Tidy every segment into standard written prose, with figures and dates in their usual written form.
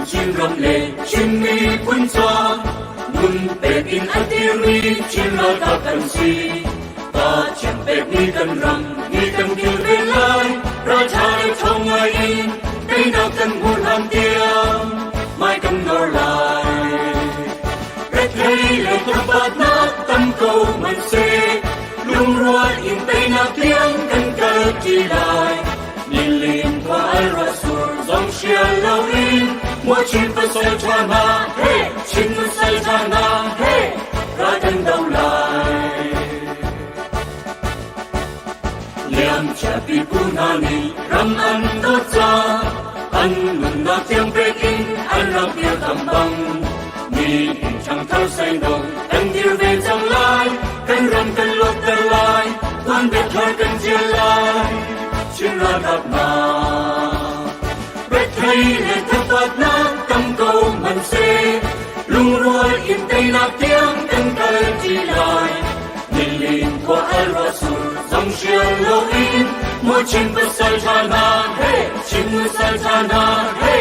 Chinram le Chin miphun ca nun pek in a dirmi Chin ralkap kan si. Pathian pekmi kan ram hi kan kilven lai. Ralṭha le ṭhawng ngai in teinak kan hmuh hlan tiang hmai kan nor lai. Rethei le thabatnak tam ko hmanhseh lungrual in teinak tiang kan kalṭi lai. Nilin khua al ruah sur zong hrial loin Mualchin pasal ṭha hna he Chin pasal ṭha hna he ral kan do lai. Liamcia pipu hna nih ram an dawt ca an nunnak tiang pek in an rak dirkamh bang nihin ṭhangthar seino kan dir ve cang lai kan ram kan luatter lai tuanbia thar kan ṭial lai Chin ralkap hna rethei le thabatnak tam ko hmanhseh lungrual in teinak tiang kan kal ṭi lai Nilin khua al ruah sur zong hrial loin Mualchin pasal ṭha hna he Chin pasal ṭha hna he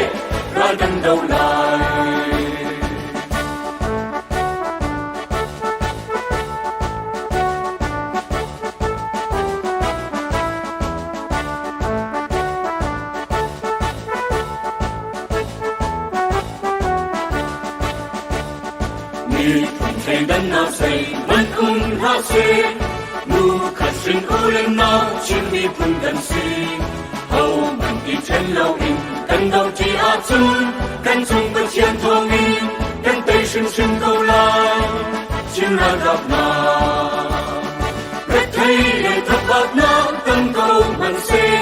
ral kan do lai. Miphun thleidannak zeihmanh um hlah seh, nu khat hrin u le nau Chin miphun kan si. Hohmanh i ṭhen loin kan doṭi ahcun kan cung Pathian thawngin kan tei hrimhrim ko lai. Chin ralkap hna, rethei le thabatnak tam ko hmanhseh,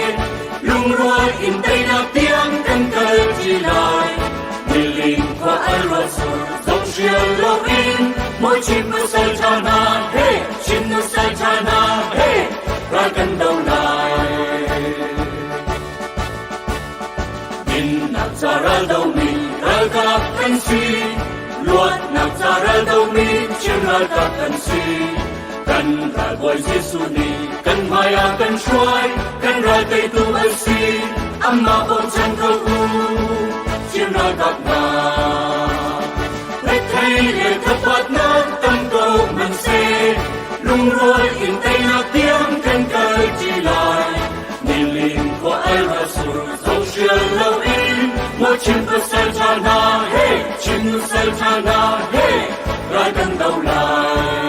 lungrual in teinak tiang kan kalṭi lai. Nilin khua al ruah sur zong hrial loin mawi Chin pasal ṭha hna he Chin nusal ṭha hna he ral kan do lai. Dinnak ca ral domi ralkap kan si, luatnak ca ral domi Chin ralkap kan si. Kan ralbawi Jesuh nih kan hmai ah kan hruai, kan ral teitu a si, amah bochan ko u, Chin ralkap hna. Rethei le thabatnak tam ko hmanhseh, lungrual in teinak tiang kan kal ṭi lai. Nilin khua al ra sur zong hrial loin, maw Chin pasal ṭha hna he, Chin nusal ṭha hna he, ral kan do lai.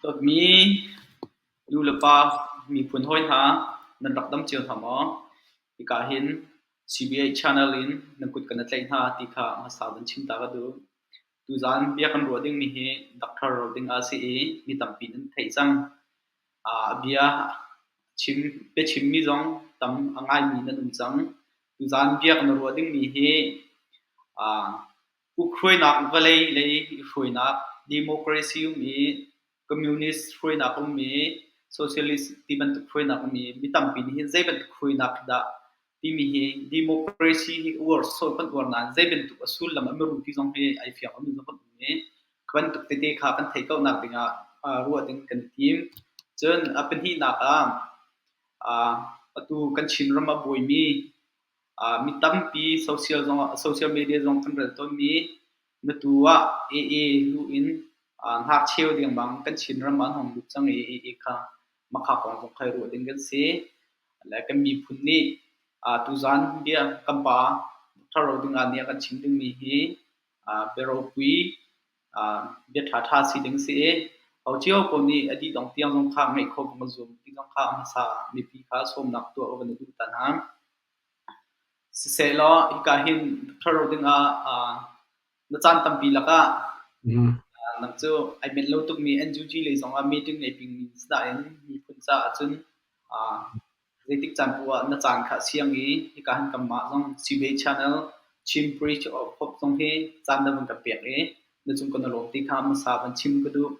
Dawtmi nu le pa miphun hawi hna nan rak dam cio hna maw? Hika hin CBA channel in nan kut kan i tlaih hna ti kha hmasa van chim ta ka duh. Tuzaan bia kan ruah dingmi hi Doctor Ro Ding a si i mi tampi nan theih cang. Bia chim biachimmi zong tam a ngaimi nan um cang. Tuzaan bia kan ruah dingmi hi ukhruainak vawlei lei i hruainak, democracy um i communist hruainak um i socialist ti bantuk hruainak um i mi tampi nih hin zei bantuk hruainak dah timi hi democracy hi uar sawh kan uar nain zei bantuk a sullam a miru ti zong hi ai fiang lomi zong kan um i Ka bantuk tete kha kan theih ko nak dingah ruah ding kan i tim. Cun a pahnihnak ah atu kan Chinram a buaimi mi tampi social zong social media zong kan rel tawnmi matu ah AA lu in ngakcheu dengmang kan Chinram ah an hung lut cang i AA kha makha kong zong kha ruah ding kan si. Le kan miphun nih tuzaan bia kan pa Dr. Rodinga nih a kan chim dingmi hi biaropui bia ṭhaṭha si ding si i ho cio paoh nih a dih dong tiang zong kha ngeih khawh bang a zuam ti zong kha a hmasa mipi kha sawmnak tuah van i duh ta hna. Sisehlaw hika hin ṭhalo dingah na caan tampi lakah nang cu ai menh lo tukmi NUG lei zongah meeting ngei pingmi si nain miphun caah cun. Zeitik caan poah ah na caan kha siang i hika hin kanmah zong Civei Channel, Chin Bridge of Hope zong hi caan na van kan pek i na cung kan i lawm ti kha hmasa van chim ka duh.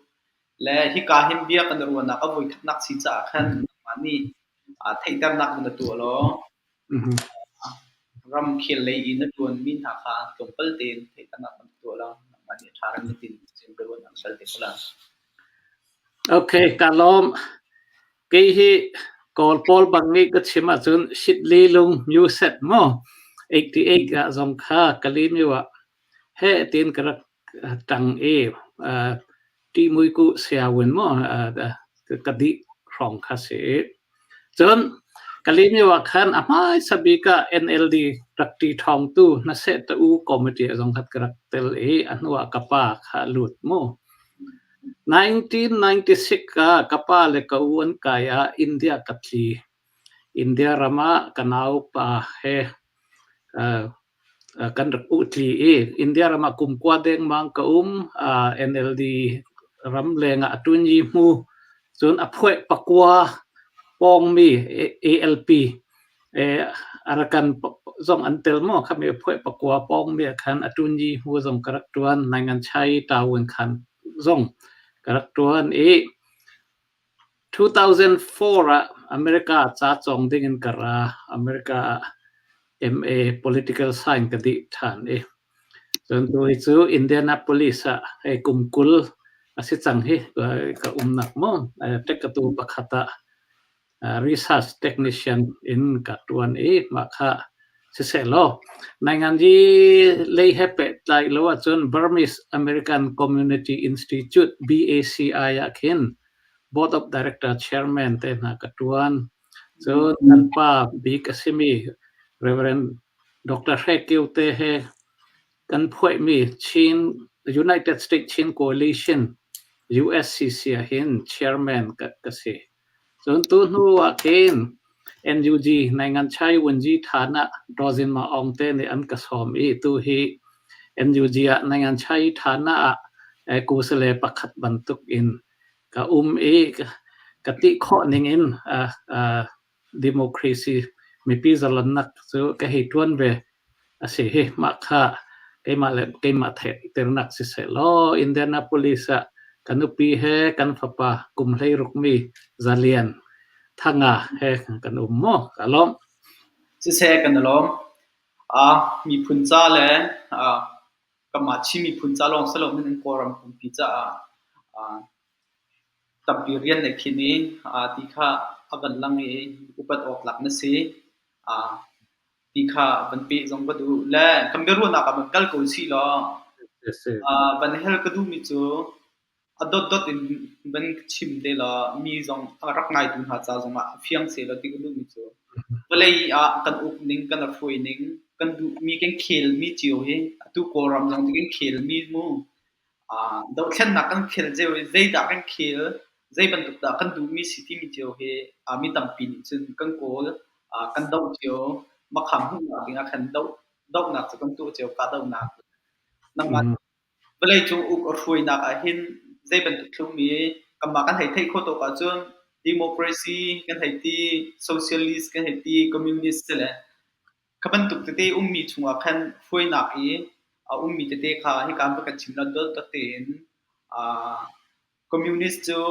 Le hika hin bia kan i ruahnak a voikhatnak si caah khan nangmah nih theihternak van na tuah law ramkhel lei i na ṭuanmi hna kha tlawmpal tein theihternak van tuah law nangmah nih a ṭha rem na tin cun biaruahnak sal te ko la. Okay, ka lawm. Kei hi Kawl pawl bang nih ka chim ahcun Shitli lung myu set maw 88 ah zong kha Kalimyo ah heh tiin ka rak ṭang i ṭihmui ku siawin maw ka dih hrawng kha si. Cun Kalimyo ah khan a hmaisa bik ah NLD rak ṭi ṭhawngtu hnaseh ta u committee zong khat ka rak tel i a hnu ah ka pa kha a lut mu. 1996 ah ka pa le ka u an kai ah India ka tli. India ram ah ka naupa he kan rak tli i India ram ah kum kua dengmang ka um. NLD ram leng ah ṭunyi hmu cun a phueh pakua pawngmi ALP Arakan zong an tel maw khami phueh pakua pawngmi ah khan a ṭunyi hmu zong ka rak ṭuan. Naingan chai tawin khan zong ka rak ṭuan i 2004 ah America ca cawng ding in ka ra. America ah MA Political Science ka dih ṭhan i cun tuhi cu Indianapolis ah hei kum 20 a si cang hi ka umnak mu. Ṭekatu pakhat ah research technician in ka ṭuan i mah kha sisehlaw nainganzi lei he pehtlai lo ahcun Burmese American Community Institute BACI ah khin Board of Director Chairman te hna ka ṭuan. Cun kan pa bik a simi Reverend Dr. Hre Kio te he kan phuaihmi Chin United States Chin Coalition USCC ah hin chairman ka si. Cun tuhnu ah khin NUG Nainganchai Wunji Than ah Dawzin Ma Aung te nih an ka sawm i tuhi NUG ah Nainganchai Than ah kusale pakhat bantuk in ka um i ka ti khawh ning in democracy mipi zalonnak cu ka hei ṭuan ve a si hi. Mah kha keimah le keimah theihternak siseh law Indianapolis ah ka nupi he kan fapa kum 16 mi Zalian Thanga he kan um maw ka lawmh. Siseh kan i lawm. Miphun ca le kanmah Chin miphun ca lawng si loin Kawlram pumpi caah Tampi rian na khin i ti kha a van lang i upat awk tlak na si. Ti kha van peh zong ka duh. Le kan biaruahnak ah van kal ko usih law van hal ka duhmi cu a dotdot in van chim te law mi zong a rak ngaitu hna ca zongah a fiang sehlaw ti ka duhmi cu vawlei ah kan uk ning, kan i hruai ning, kan duhmi kan khelmi cio hi atu Kawlram zong ti kan khelmi mu Dohthlennak kan khel cio i zeidah kan khel, zei bantuk dah kan duhmi si timi cio hi mi tampi nih cun kan kawl, kan doh cio. Makham hmuhnak dingah khan dohnak cu kan tuah cio, kahdohnak. Nangmah vawleicung uk a hruainak ahhin zei bantuk thlumi kanmah kan hei theih khawh tawk ahcun democracy kan hei ti, socialist kan hei ti, communist si le Kha bantuk tete ummi chungah khan hruainak i a ummi tete kha hika va kan chim lo dotdot tein communist cu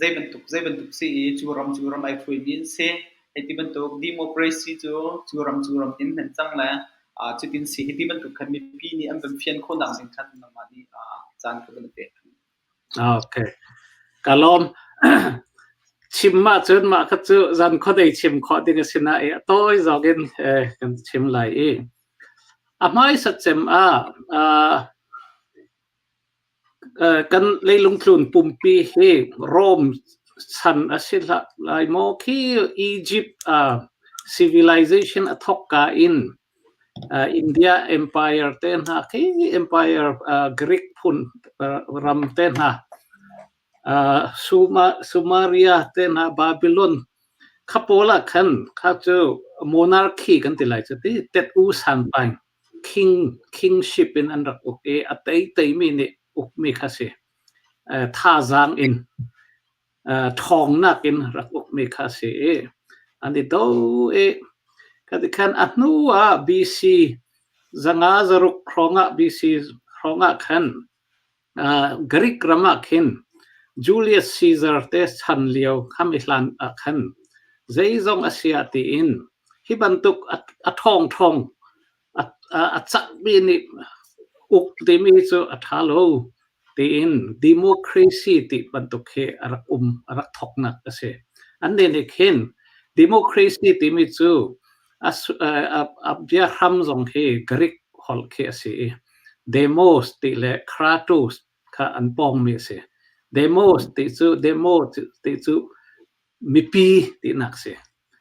zei bantuk zei bantuk si i cu ram cu ram ai hruaimi an si. Hei ti bantuk democracy cu cu ram cu ram in an cang le cutin si. Hi ti bantuk khan mipi nih an van fian khawhnak ding khan nangmah nih caan ka van pek. Okay. Ka lawm. Chim ahcun mah kha cu zan khuadei chim khawh ding a si nain a tawi zawk in kan chim lai i a hmaisa cem ah kan leilung tlun pumpi hi Rome chan a si hlah lai maw khi Egypt civilization a thawkka in India Empire te hna khi Empire Greek phun ram te hna Sumeria te hna Babylon kha pawl ah khan kha cu monarchy kan ti lai cu ti tet u san paing king kingship in an rak uk i a tei teimi nih ukmi kha si. Thazaang in ṭhawngnak in rak ukmi kha a si i. An i do i khati khan a hnu ah BC 506 hrawng ah BC hrawng ah khan Greek ram ah khin Julius Caesar te chan lio kham i hlan ah khan zeizong a si ah tiin hi bantuk a ṭhawngṭhawng a cakmi nih uk timi cu a ṭha lo tiin democracy ti bantuk hi a rak um a rak thawknak a si. Annih nih khin democracy timi cu a biahram zong hi Greek holh khi a si i demos ti le kratos kha an pawngmi a si. Demos ti cu demo ti cu mipi tinak si.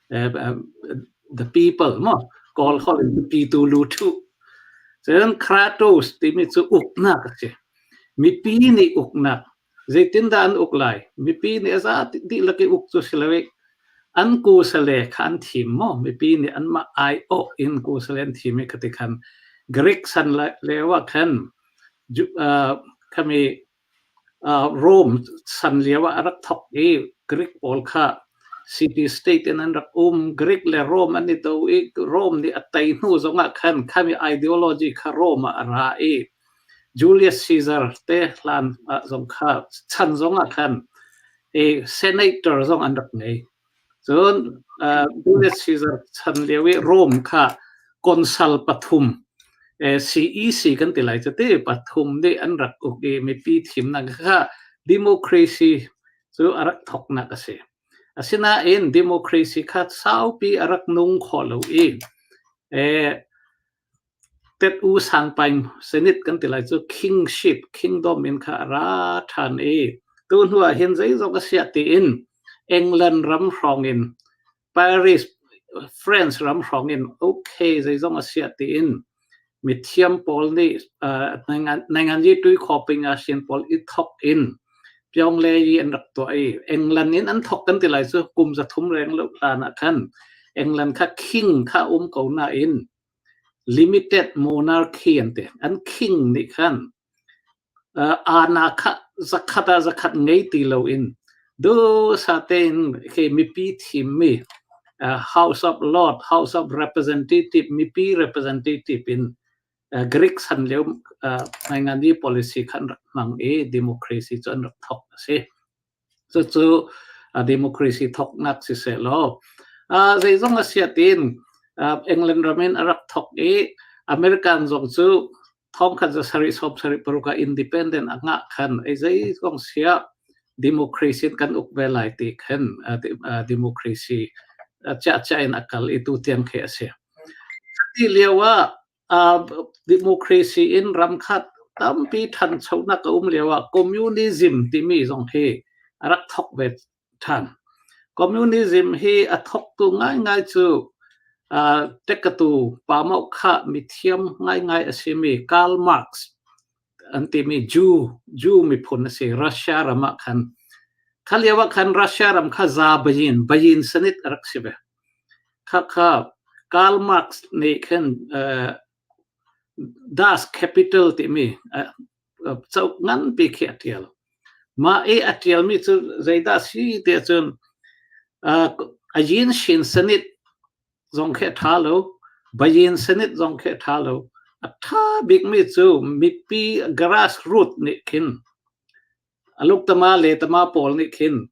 The people maw Kawl holh in mipi tu lu ṭhu. Cun kratos timi cu uknak a si. Mipi nih uknak Zeitindah an uk lai? Mipi nih a za dihlak i uk cu si lo i an kusale kha an thim maw? Mipi nih anmah aiawh in kusale an thim i khati khan Greek san lio ah khan khami Rome san lio ah a rak thawk i Greek pawl kha city state in an rak um. Greek le Rome an i do i Rome nih a tei hnu zongah khan khami ideology kha Rome ah a ra i Julius Caesar te hlan ah zong kha chan zong ah khan i senator zong an rak ngei. Cun Julius Caesar chan lio i Rome kha consul pathum CEC kan ti lai cu ti pathum nih an rak uk i mipi thimnak kha democracy cu a rak thawknak a si. Asinain democracy kha saupi a rak nung khawh lo i Tet-u sangpaing senit kan ti lai cu kingship, kingdom in kha a ra ṭhan i tuhnu ah hin zeizong a siah tiin England ram hrawng in Paris, France ram hrawng in okay zeizong a siah tiin mithiam pawl nih nainganzi tui khawping ah sin pawl i thok in Pyongyang i an rak tuah i England in an thok kan ti lai cu kum 300 reng lo hlan ah khan England kha king kha um ko nain Limited monarchy an ti. An king nih khan aana kha zakhat ah zakhat ngei ti loin duhsah tein khi mipi thimmi House of Lord, House of Representative, mipi representative in Greek san lio ngainganmi policy kha an rak hmang i democracy cu an rak thawk a si. Cucu democracy thawknak siseh law zeizong a siah tiin England ram in a rak thawk i American zong cu thongkhat 1776 ah independent a ngah khan ei zeizong siah democracy in kan uk ve lai ti khan democracy ciahciah in a kal i tutiang khi a si. Ati lio ah democracy in ram khat tampi ṭhanchonak a um lioah communism timi zong hi a rak thawk ve ṭhan. Communism hi a thawktu ngaingai cu tekatu pa-mauh-khah mithiam ngaingai a simi Karl Marx an timi Jew miphun a si. Russia ram ah khan. Kha lio ah khan Russia ram kha za bayin, bayin sanit a rak si ve. Khakha Karl Marx nih khin Das Kapital timi cauk nganpi khi a ṭial. Mah i a ṭialmi cu zeidah a si tiah cun a yin shin sanit zong khi a ṭha lo, bayin sanit zong khi a ṭha lo. A ṭha bikmi cu mipi grassroot nih khin a luktama letama pawl nih khin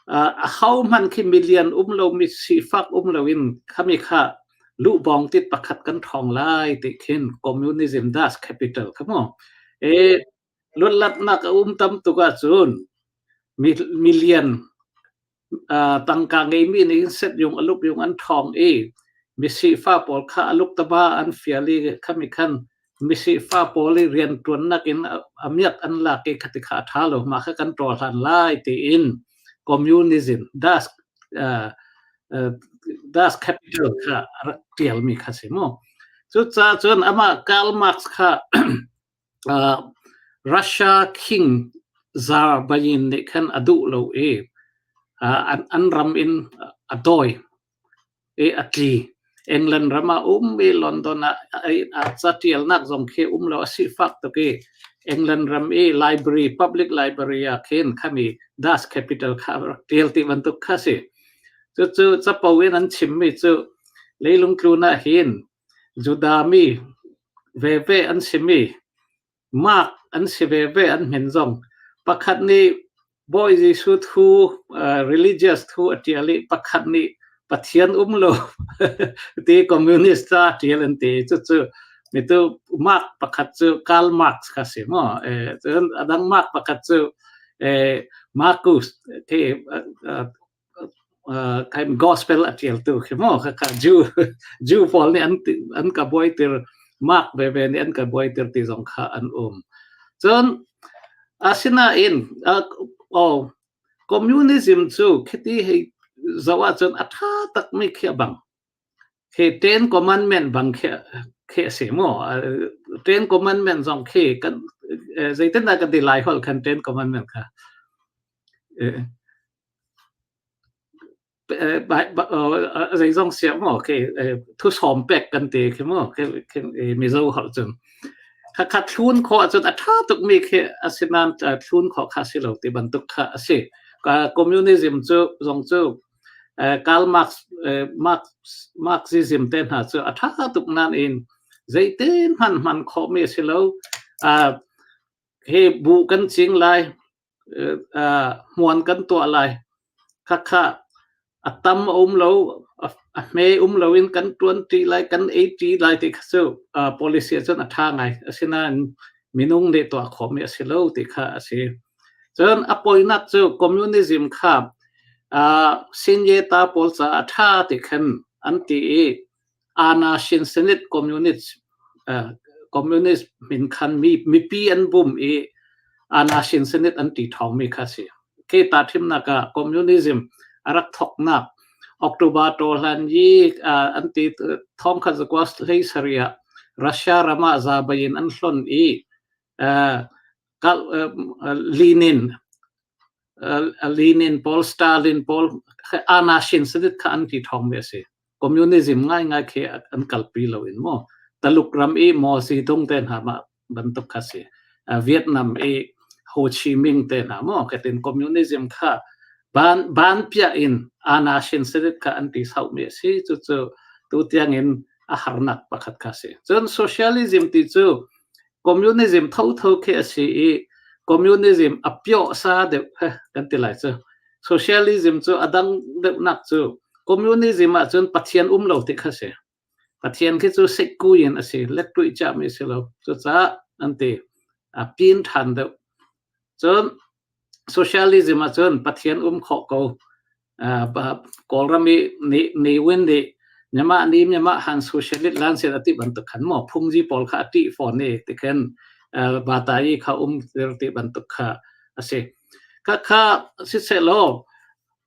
Ahohmanh khi milian um lomi sifak um loin khami kha luhbawng tit pakhat kan ṭhawng lai ti khin communism das capital kha mu. E luatlatnak a um tam tuk ahcun milian tangka ngeimi nih hin setyung a lukyung an ṭhawng i misifa pawl kha a luktaba an fial i khami khan Misihfa pawl i rianṭuannak in a miak an lak i khati kha a ṭha lo, mah kha kan ṭawlhlan lai tiin communism Das Kapital kha a rak ṭialmi kha si mu. Cucaah cun amah Karl Marx kha Russia King Tsar Bayin nih khan a duh lo i an ram in a dawi. I a tli. England ram ah um i London ah catialnak zong khi um lo a sifak tuk i England ram i library public library ah khin khami Das Kapital kha rak tial ti bantuk kha si. Cucu capo in an chimmi cu leilung tlun ah hin Judah mi veve an simi Mark an si veve an min zong pakhat nih Bawi Jesuh thu religious thu a ṭial i pakhat nih Pathian um lo ti communist ca a ṭial an ti. Cucu mitu Mark pakhat cu Karl Marx kha si maw? Cun a dang Mark pakhat cu Marcus khi gospel a ṭialtu khi maw khakha Jew Jew pawl nih an an ka buaitir Mark veve nih an ka buaitir ti zong kha an um. Cun asinain oh communism cu khiti hei zoh ahcun a ṭha takmi khi a bang. Khi Ten Commandment bang khi khi a si maw? Ten Commandment zong khi kan zeitindah kan ti lai holh khan Ten Commandment kha? Zeizong siah maw khi thusawm pek kan ti khi maw khi Mizo holh cun. Khakha thlun khawh ahcun a ṭha tukmi khi asinain thlun khawh kha si lo ti bantuk kha a si. Communism cu zong cu Karl Marx, Marx, Marxism te hna cu a ṭha tuk nain zeitin hmanh hman khawhmi a si lo. Hi bu kan cing lai, hmuan kan tuah lai. Khakha a tam a um lo, a hme um loin kan ṭuanṭi lai, kan eiṭi lai ti kha cu policy ahcun a ṭha ngai. Asinain minung nih tuah khawhmi a si lo ti kha a si. Cun a poinak cu communism kha Sinyeta pawl caah a ṭha ti khan an ti i Ana Shinsenit Communist Communist min khan mi mipi an bum i Ana Shinsenit an ti ṭhawngmi kha a si. Khi ta thimnak ah communism a rak thawknak October tawhlan i an ti thong khat zakua hlei sarih ah Russia ram ah zabai in an hlon i Lenin Lenin pawl Stalin pawl Ana Shinsenit kha an ti ṭhawngmi a si. Communism ngaingai khi an kalpi lo in maw Taluk ram i Mao Zedong te hna mah bantuk kha si. Vietnam i Ho Chi Minh te hna maw katin communism kha ban ban piah in ana shin senit kha an ti sauhmi a si. Cucu tu tiang in a harnak pakhat kha si. Cun socialism ti cu communism thotho khi a si i communism a pioh sa deuh kan ti lai cu. Socialism cu a dang deuhnak cu communism ahcun Pathian um lo ti kha si. Pathian khi cu sikku in a si, lettuih ciami a si lo. Cucaah an ti. A pin ṭhan deuh. Cun socialism ahcun Pathian um khawh ko. Kawlram i Ne Win nih Myanmar ni Myanmar han socialist lan sin ati bantuk khan maw phungji pawl kha a ṭih fawn i tikhin batayi kha um tir ti bantuk kha a si. Khakha siselaw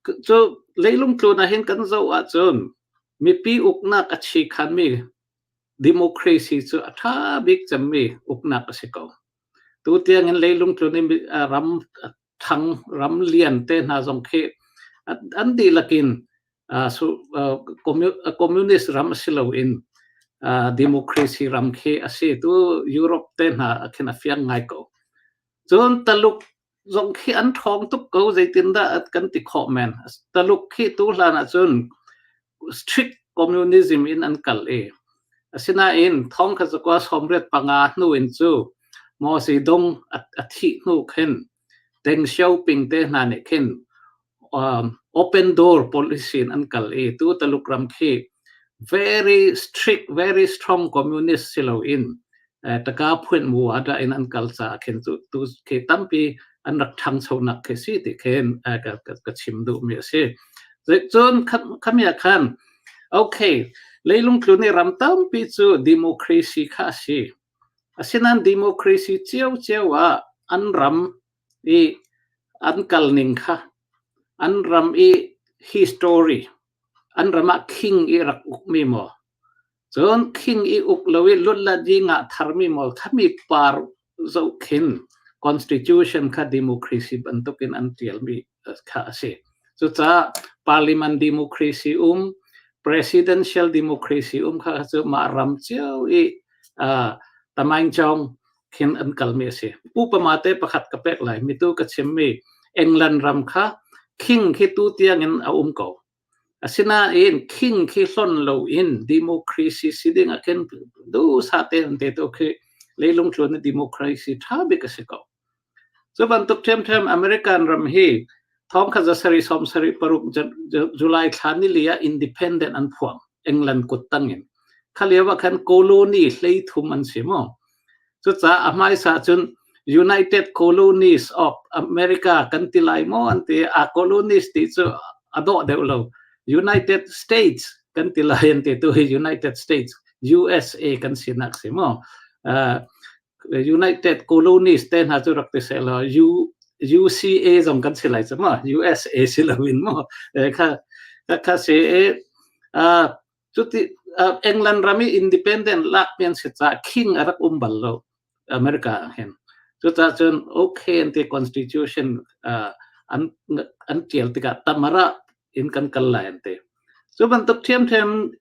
cu leilung tlun ah hin kan zoh ahcun mipi uknak a chikhanmi democracy cu a ṭha bik cemmi uknak a si ko. Tutiang in leilung tlun i ram ṭhang ram lian te hna zong khi an dihlak in communist ram a si loin democracy ram khi a si. Tu Europe te hna khin a fiang ngai ko. Cun Taluk zong khi an ṭhawng tuk ko zeitindah kan ti khawh men. Taluk khi tu hlan ahcun strict communism in an kal i asinain thong kha zakua 85 hnu in cu Mao Zedong a thih hnu khin Deng Xiaoping te hna nih khin open door policy in an kal i tu Taluk ram khi very strict, very strong communist si loin taka phuan mu ada in an kal caah khin tu tu khi tampi an rak ṭhangchonak khi si ti khin ka chim duhmi a si. Cun khami ah khan okay leilung tlun i ram tampi cu democracy kha a si. Asinain democracy ciocio ah an ram i an kalning kha an ram i history an ram ah king i rak ukmi maw cun king i uk lo i lutlat i ngah tharmi maw khami par zoh khin constitution kha democracy bantukin an tialmi kha a si. Cucaah parliament democracy um presidential democracy um kha cu mah ram cio i tamaingchawng khin an kalmi a si. Upama te pakhat ka pek lai. Mitu ka chimmi England ram kha king khi tu tiangin a um ko. Asinain king khi hlonh loin democracy si ding ah khin duhsah tein te tu khi leilung tluan i democracy ṭha bik a si ko. Cu bantuk ṭhiamṭhiam American ram hi thongkhat 1776 July thla nili ah independent an phuang England kut tangin. Kha lio ah khan colony 33 an si mu. Cucaah a hmaisa cun United Colonies of America kan ti lai maw an ti. A colonies ti cu a dawh deuh lo. United States kan ti lai an ti. Tu hi United States USA kan sinak si maw. United Colonies te hna cu rak ti seh law UCA zong kan si lai cu maw. USA si loin maw. Kha kha si i Cuti England ram i independent lakmi an si caah king a rak um bal lo America ah hin. Cucaah cun okay an ti constitution an an ṭial tikah tamara in kan kal lai an ti. Cu bantuk ṭhiamṭhiam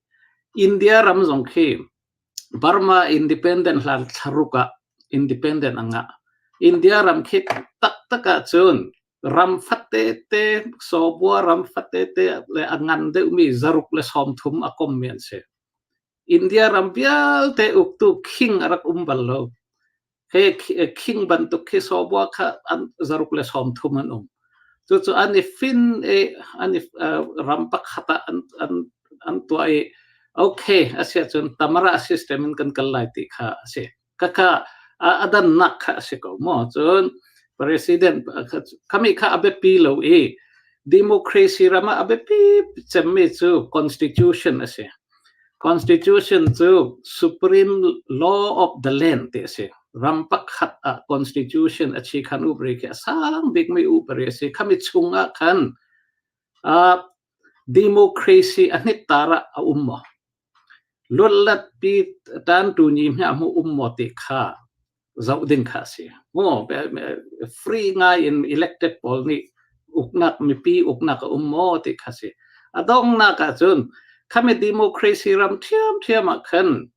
India ram zong khi Burma independent hlan thlaruk ah independent a ngah. India ram khi taktak ahcun ram fatete sawbua ram fatete le a ngan deuhmi 130 a kommi an si. India ram vialte uktu king a rak um bal lo. He king bantuk khi sawbua kha an 130 an um. Cucu an i fin i an i ram pakhat ah an an an tuah i okay a si ahcun tamara system in kan kal lai ti kha a si. Khakha a dannak kha a si ko maw? Cun president khami kha a biapi lo i democracy ram ah a biapi cemmi cu constitution a si. Constitution cu supreme law of the land ti a si. Ram pakhat ah constitution a chi khan upri khi a sang bikmi upri a si. Khami chung ah khan democracy a hnittar ah a um maw? Luatlatpi tantu ni hmeh mu um maw ti kha zoh ding kha a si. Maw free ngai in elected pawl nih uknak mipi uknak a um maw ti kha si. A donghnak ahcun khami democracy ram ṭhiamṭhiam ah khan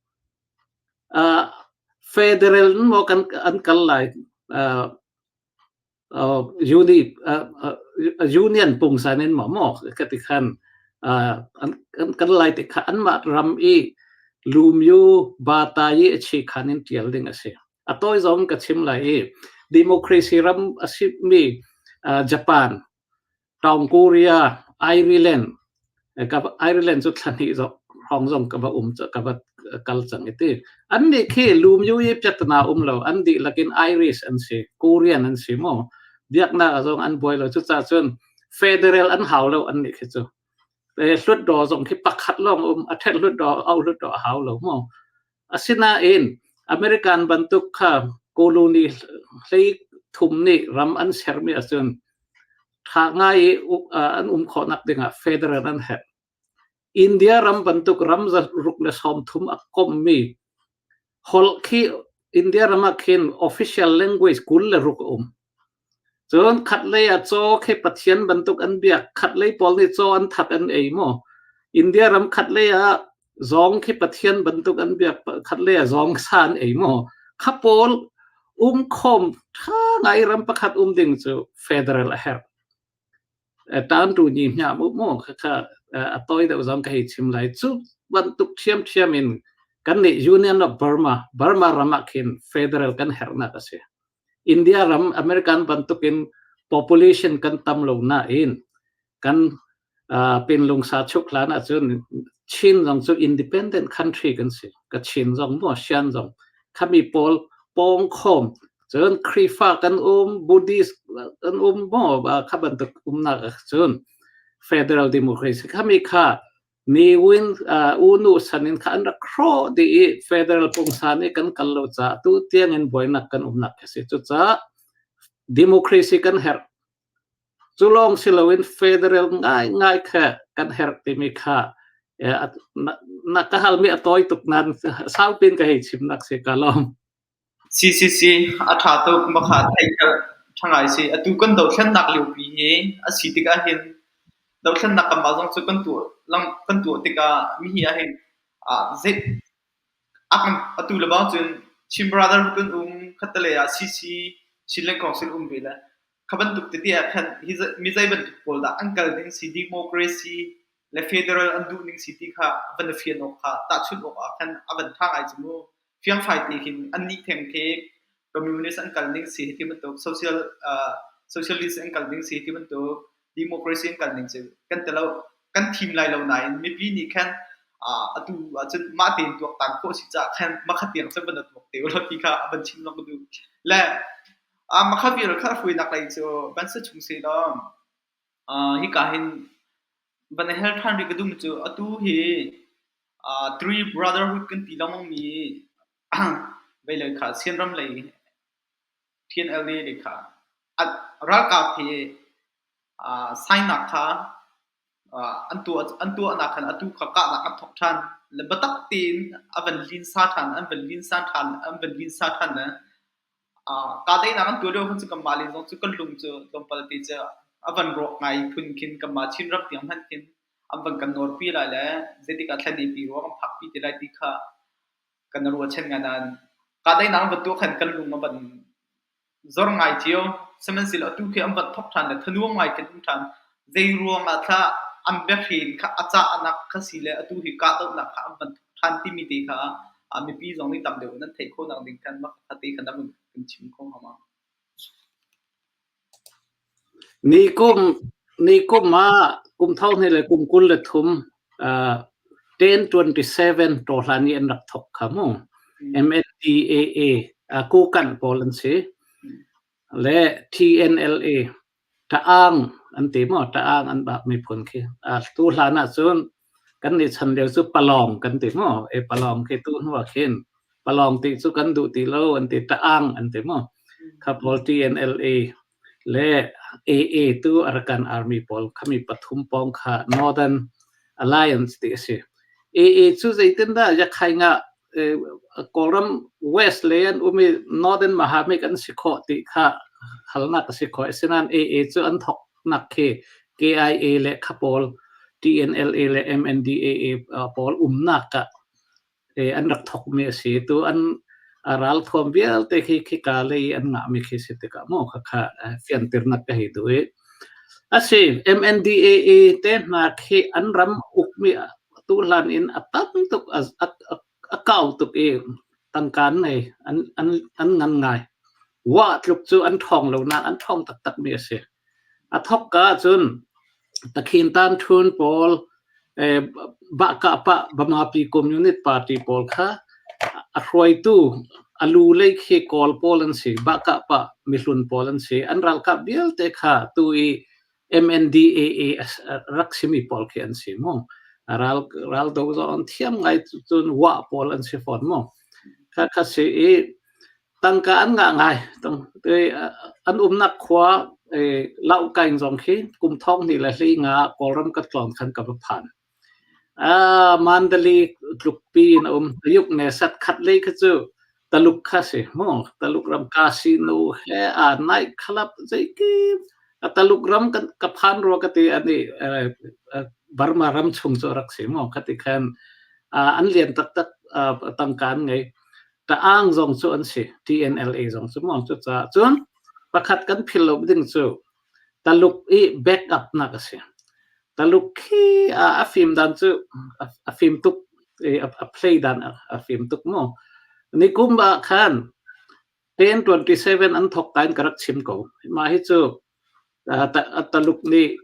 federal maw kan an kal lai Union pungsan in maw maw ka ti khan kan lai ti kha anmah ram i lumyu bata i a chi khan in ṭial ding a si. A tawi zong ka chim lai i democracy ram a simi Japan Tawng Korea, Ireland, Ireland cu thla hnih hrawng zong ka va um ka va kal cang i ti. An nih khi lumyu i piatana um lo, an dihlak in Irish an si, Korean an si mu. Biaknak zong an buai lo. Cucaah cun federal an hau lo an nih khi cu. Hlutdaw zong khi pakhat lawng um, a ṭhet hlutdaw, au hlutdaw a hau lo mu. Asinain American bantuk kha colony 33 nih ram an sermi ahcun ṭha ngai i an um khawhnak dingah federal an herh. India ram bantuk ram 130 a kommi holh khi India ram ah khin official language 26 a um. Cun khatlei ah caw khi Pathian bantuk an biak, khatlei pawl nih caw an that an ei maw? India ram khatlei ah zawng khi Pathian bantuk an biak, khatlei ah zawng sa an ei maw? Kha pawl um khawm ṭha ngai ram pakhat um ding cu federal a herh. Tantu ni hna mu mu khakha a tawi deuh zong ka hei chim lai. Cu bantuk ṭhiamṭhiam in kan nih Union of Burma, Burma ram ah khin federal kan herhnak a si. India ram American bantukin population kan tam lo nain kan pinlungsa chuk hlan ahcun Chin zong cu independent country kan si. Ka Chin zong maw Shan zong khami pawl pawng khawm cun Khrihfa kan um Buddhist kan um maw kha bantuk umnak ahcun federal democracy khami kha Ne Win U Nu san in kha an rak hrawh dih i federal pungsan i kan kal lo caah tu tiang in buainak kan umnak a si. Cucaah democracy kan herh. Cu lawng si loin federal ngaingai kha kan herh timi kha na ka halmi a tawi tuk nan saupin ka hei chimnak si ka lawm. Si si si, a ṭha tuk. Makha theih ṭha ngai si. Atu kan dothlennak liopi hi a si tikah hin dothlennak kanmah zong cu kan tuah kan tuah tikah mihi ahhin zei atu le bang cun Chin Brother kan um, khattelei ah CC Chinland Council um ve le kha bantuk tete ah khan hi mi zei bantuk pawl dah an kal ding si democracy le federal an duh ning si ti kha van fian awk kha tahchunh awk ah khan a van ṭha ngai cu mu. Fiangfai te khin annih theng khi communist an kal ning si ti bantuk, social socialist an kal ning si ti bantuk, democracy an kal ning si kan ti lo, kan thim lai lo nain mipi nih khan atu ahcun mah tein tuaktan khawh si caah khan makhat tiang cu van tuak te ulaw ti kha a van chim lawng ka duh. Le makhat vial kha hruainak lei cu van si chung seh law hika hin van hel ṭhan rih ka duhmi cu atu hi Three Brotherhood kan ti lengmang mi veilei kha Sianram lei TNLA lei kha ralkap hi sign-nak kha an tuah an tuahnak khan atu kha kahnak an thawk ṭhan. Le biatak tein a van linsa ṭhan, an van linsa ṭhan, an van linsa ṭhan le kahdaihnak an tuah lio khan cu kanmah le zong cu kan lung cu tlawmpal te cu a van rawk ngai phun khin kanmah Chinram tiang hmanh khin an van kan nawrpi lai le zeitik ah thlan pi rua kan phakpi te lai ti kha kan ruahchan ngai nain kahdaihnak an van tuah khan kan lung a van zor ngai cio. Sihmanhsehlaw atu khi an van thawk ṭhan le thanuam ngai khin um ṭhan. Zei ruangah thlah an biahren kha a cahnak kha si le atu hi kahdohnak kha an van thawk ṭhan timi te kha mipi zong nih tam deuh in an theih khawhnak ding khan mah kha te khan an kan chim kho hnga ma? Nikum nikum ah kum thong hnih le kum 23 1027 ṭawhlan i an rak thawk kha mu. MNDAA Kokanh pawl an si. Le TNLA Ta'ang an ti maw? Ta'ang an bak miphun khi. Tu hlan ahcun kan nih chan lio cu Palawng kan ti maw? E Palawng khi tu hnu ah khin Palawng ti cu kan duh ti lo an ti Ta'ang an ti maw? Kha pawl TNLA le AA tu Arakan Army pawl khami pathum pawng kha Northern Alliance ti a si. AA cu zeitindah Yakhaing ah Kawlram West lei an um i Northern Mahamik an si khawh ti kha halnak a si khawh. Asinain AA cu an thawknak khi KIA le kha pawl TNLA le MNDAA pawl umnak ah an rak thawkmi a si. Tu an ralthuam vialte khi khika lei an ngahmi khi si tikah maw khakha fianternak ka hei duh i a si. MNDAA te hna khi an ram ukmi tuhlan in a tam tuk a kau tuk i tangka an ngei an an an ngan ngai. Wa tluk cu an ṭhawng lo nain an ṭhawng taktakmi a si. A thawkka ahcun Takhin Tan Htun pawl Bahkahpah Bamapi Communist Party pawl kha a hruaitu a lu lei khi Kawl pawl an si. Bahkahpah mihlun pawl an si. An ralkap vialte kha tu i MNDAA rak simi pawl khi an si mu. Ral ral do zong an thiam ngai cun wah pawl an si fawn mu. Kha kha si i Tangka an ngah ngai. An umnak khua Laokaing zong khi kum 2015 Kawlram ka tlawn khan ka va phan. Mandalay tlukpi in a um. Tayuk ne sat khat lei kha cu Taluk kha si mu. Taluk ram casino he a night club zeikim Taluk ram ka phan rua ka ti ani Burma ram chung cu rak si mu. Khati khan an lian taktak tangka an ngei. Ta'ang zong cu an si. TNLA zong cu maw cucaah cun pakhat kan philh lo ding cu Taluk i backup nak a si. Taluk khi a fim dan cu a fim tuk i a play dan a fim tuk mu. Nikum ah khan 1027 an thawk ka in ka rak chim ko. Mah hi cu Taluk nih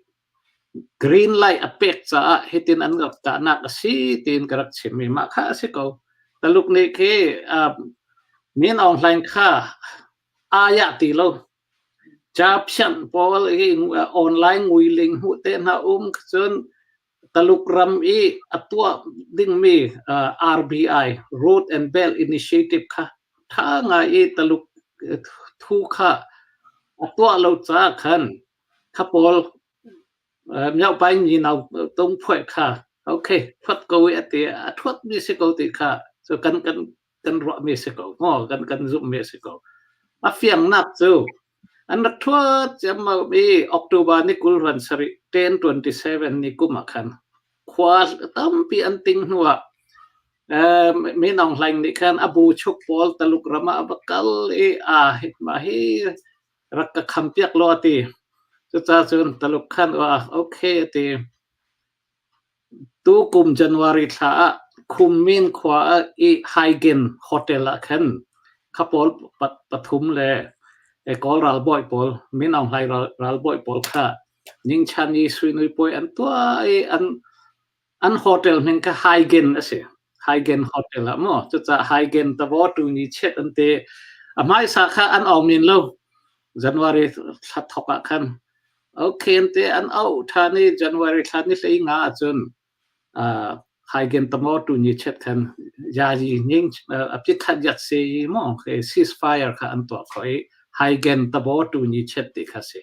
Green light a pek caah hitin an rak kahnak a si tiin ka rak chim i mah kha a si ko. Taluk nih khi Min Aung Hlaing kha ayah ti lo. Ca phianh pawl hi online nguiling hmuh te hna um cun Taluk ram i a tuah dingmi RBI Road and Belt Initiative kha tha ngai i Taluk thu kha a tuah lo caah khan Kha pawl miohpai ni nau tung phuai kha okay thuat ko i a ti a thuat mi si ko ti kha cu kan kan kan ruah mi si ko maw kan kan zumh mi si ko. A fiangnak cu an rak thuat ciammam i October ni 20 ran sarih 1027 ni kum ah khan khua tampi an ting hnu ah Min Aung Hlaing nih khan a bu chuk pawl Taluk ram ah a va kal i a mah hi rak ka khampiak law a ti. Cucaah cun Taluk khan ah okay a ti. Tukum January thla ah Khummin khua i Haigen Hotel ah khan kha pawl pathum le Kawl ralbawi pawl, Min Aung Hlaing ralbawi pawl kha Ningchan i suinui puai an tuah i an hotel hming kha Haigen a si. Haigen Hotel ah maw cucaah Haigen tavaw tu ni chiat an ti. A hmaisa kha an au men lo. January thla thok ah khan okay an ti an auh ṭhan i January thla ni 15 ahcun Haigen tamaw tu ni chiat khan yayi ning a pikhat yat se i maw ceasefire kha an tuah khawh i Haigen tavaw tu ni chiat ti kha si.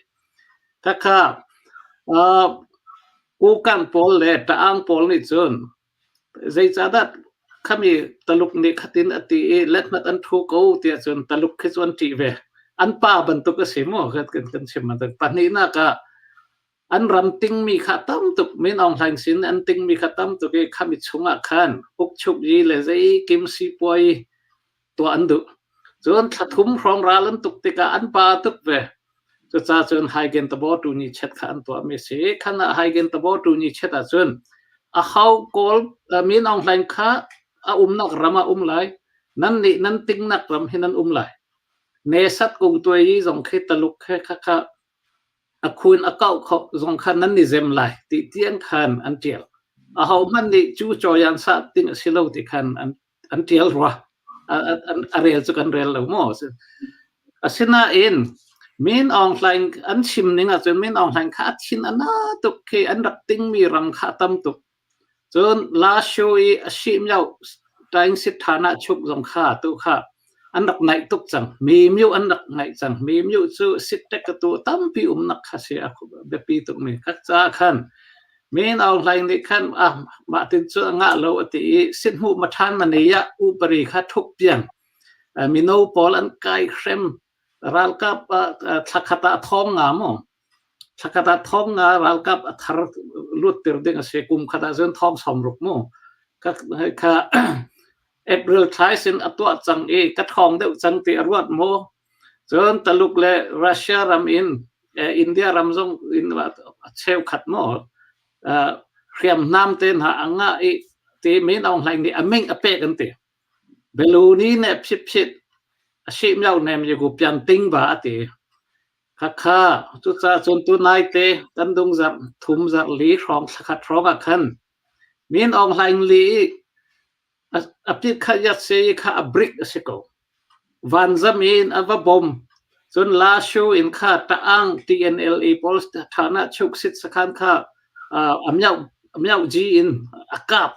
Khakha Kokang pawl le Ta'ang pawl nih cun zeicahdah khami Taluk nih khatin a ti i lethmat an ṭhu ko tiah cun Taluk khi cu an ṭih ve. An pa bantuk a si maw kan chim bantuk. Pahnihnak ah an ram tingmi kha tam tuk Min Aung Hlaing sin an tingmi kha tam tuk i khami chungah khan ukchuk yi le zeikim sipuai tuah an duh. Cun thla thum hrawng ral an tuk tikah an pa tuk ve. Cucaah cun Haigen tabo tu ni chet kha an tuahmi a si. Khan ah Haigen tabo tu ni chet ahcun a hau Kawl Min Aung Hlaing kha a umnak ram ah um lai. Nan nih nan tingnak ram hi nan um lai. Nesat kung tuai yi zong khi Taluk he kha kha a khun a kauh kho zong kha nan i zem lai ti tiang khan an ṭial. Ahohmanh nih cu cawian sah ding a si lo ti khan an an ṭial rua. A rel cu kan rel lo maw? Asinain Min Aung Hlaing an chim ning ahcun Min Aung Hlaing kha a thin a na tuk khi an rak tingmi ram kha a tam tuk. Cun Lasho i a sihmioh Taingsit ṭhan ah chuk zong kha tu kha an rak naih tuk cang. Mimyu an rak naih cang. Mimyu cu sittek ka tu tampi umnak kha si a biapi tukmi. Kha caah khan Min Aung Hlaing nih khan ah mah tin cu a ngah lo a ti i sithmuh ma ṭhan ma nei ah upari kha ṭhup piang. Mino pawl an kai hrem ralkap thlakhat ah thong nga maw Thlakhat ah thong nga ralkap a thar lutter ding a si. Kum khat ah cun thong 60 mu. Ka kha April thla sin a tuah cang i ka thong deuh cang ti a ruat mu. Cun Taluk le Russia ram in India ram zong in cheukhat mu hriamnam te hna a ngah i ti Min Aung Hlaing nih a ming a pek an ti. Beluni ne phit phit a si miau nem yigu pian ting ba a ti. Khakha cucaah cun tunaite kan dung zarh thum zarh li hrawng thlakhat hrawng ah khan Min Aung Hlaing li i a pit kha yat se i kha a brick a si ko. Vanzam in a va bom. Cun Lashu in kha Ta'ang TNLA pawl thana chuk sit sakhan kha a miauh ji in a kap.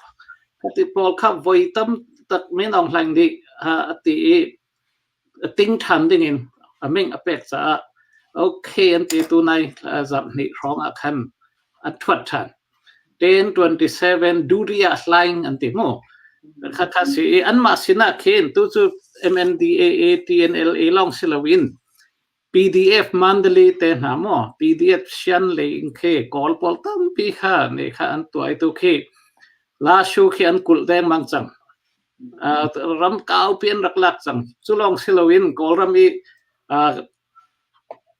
Khati pawl kha voi tam tak Min Aung Hlaing nih a ti i ting ṭhan dingin a ming a pek caah okay an ti tu nai zarh hnih hrawng ah khan an ṭhuat ṭhan. 1027 Duriya Hlaing an ti mu. Kha kha si i anmah sinah khin tu cu MNDAA TNLA lawng si loin PDF Mandalay te hna maw PDF Shan lei in khi Kawl pawl tampi kha ne kha an tuai tu khi Lashu khi an kulh dengmang cang. Ram kaupi an rak lak cang. Cu lawng si loin Kawlram i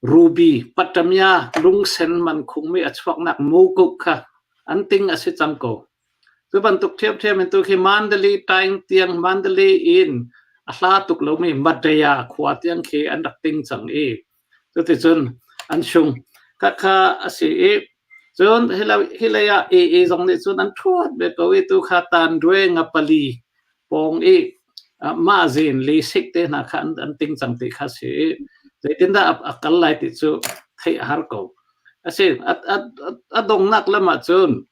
Ruby, Patamya, lungsen man khungmi a chuaknak mukuk kha an ting a si cang ko. Cu bantuk ṭhiamṭhiam in tu khi Mandalay taing tiang Mandalay in a hla tuk lomi Madaya khua tiang khi an rak ting cang i cuticun an sung. Khakha a si i Cun hi lei ah AA zong nih cun an ṭhuat ve ko i tu kha Tanrwe ngapali pawng i mah zin li sik te hna kha an ting cang ti kha si i zeitindah a kal lai ti cu theih a har ko. A si a donghnak lam ah cun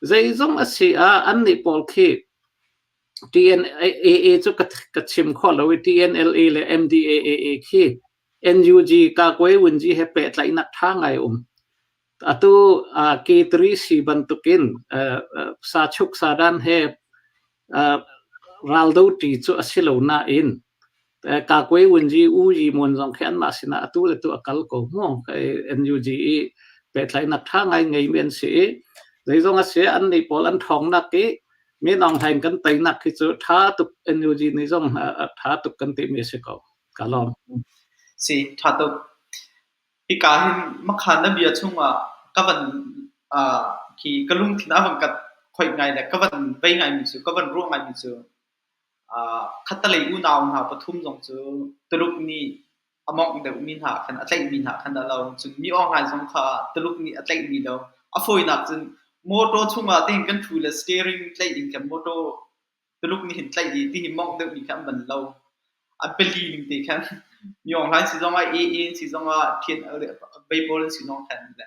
zeizong a si ah annih pawl khi TNAA cu ka chim khawh lo i TNLA le MDAA khi NUG Kakuai Wunji he pehtlaihnak ṭha ngai um. Atu K3C bantukin sachuk sadan he raldo ṭi cu a si lo nain Kakuai Wunji U Yi Mon zong khi anmah sinah atu le tu a kal ko mu. NUG i pehtlaihnak ṭha ngai ngeimi an si i zeizong a si annih pawl an ṭhawngnak i Min Aung Hlaing kan teinak khi cu ṭha tuk NUG nih zong ṭha tuk kan timi a si ko. Ka lawm. Si, ṭha tuk. Hika hin makhan na bia chungah ka van khi ka lungthin a van kat khoih ngai le ka van vei ngaimi cu, ka van ruah ngaimi cu khattelei unau hna pathum zong cu Tuluk nih a mawngh deuhmi hna khan a tlaihmi hna khan dah lo. Cun mi awngai zong kha Tuluk nih a tlaihmi lo. A fawinak cun motor chungah tihin kan ṭhu le steering tlaih in khan motor Tuluk nih hin tlaih i tihi mawngh deuhmi kha an van lo. An pali ning te khan mi awnglai si zongah AA si zongah thian vei pawl an si zong khan le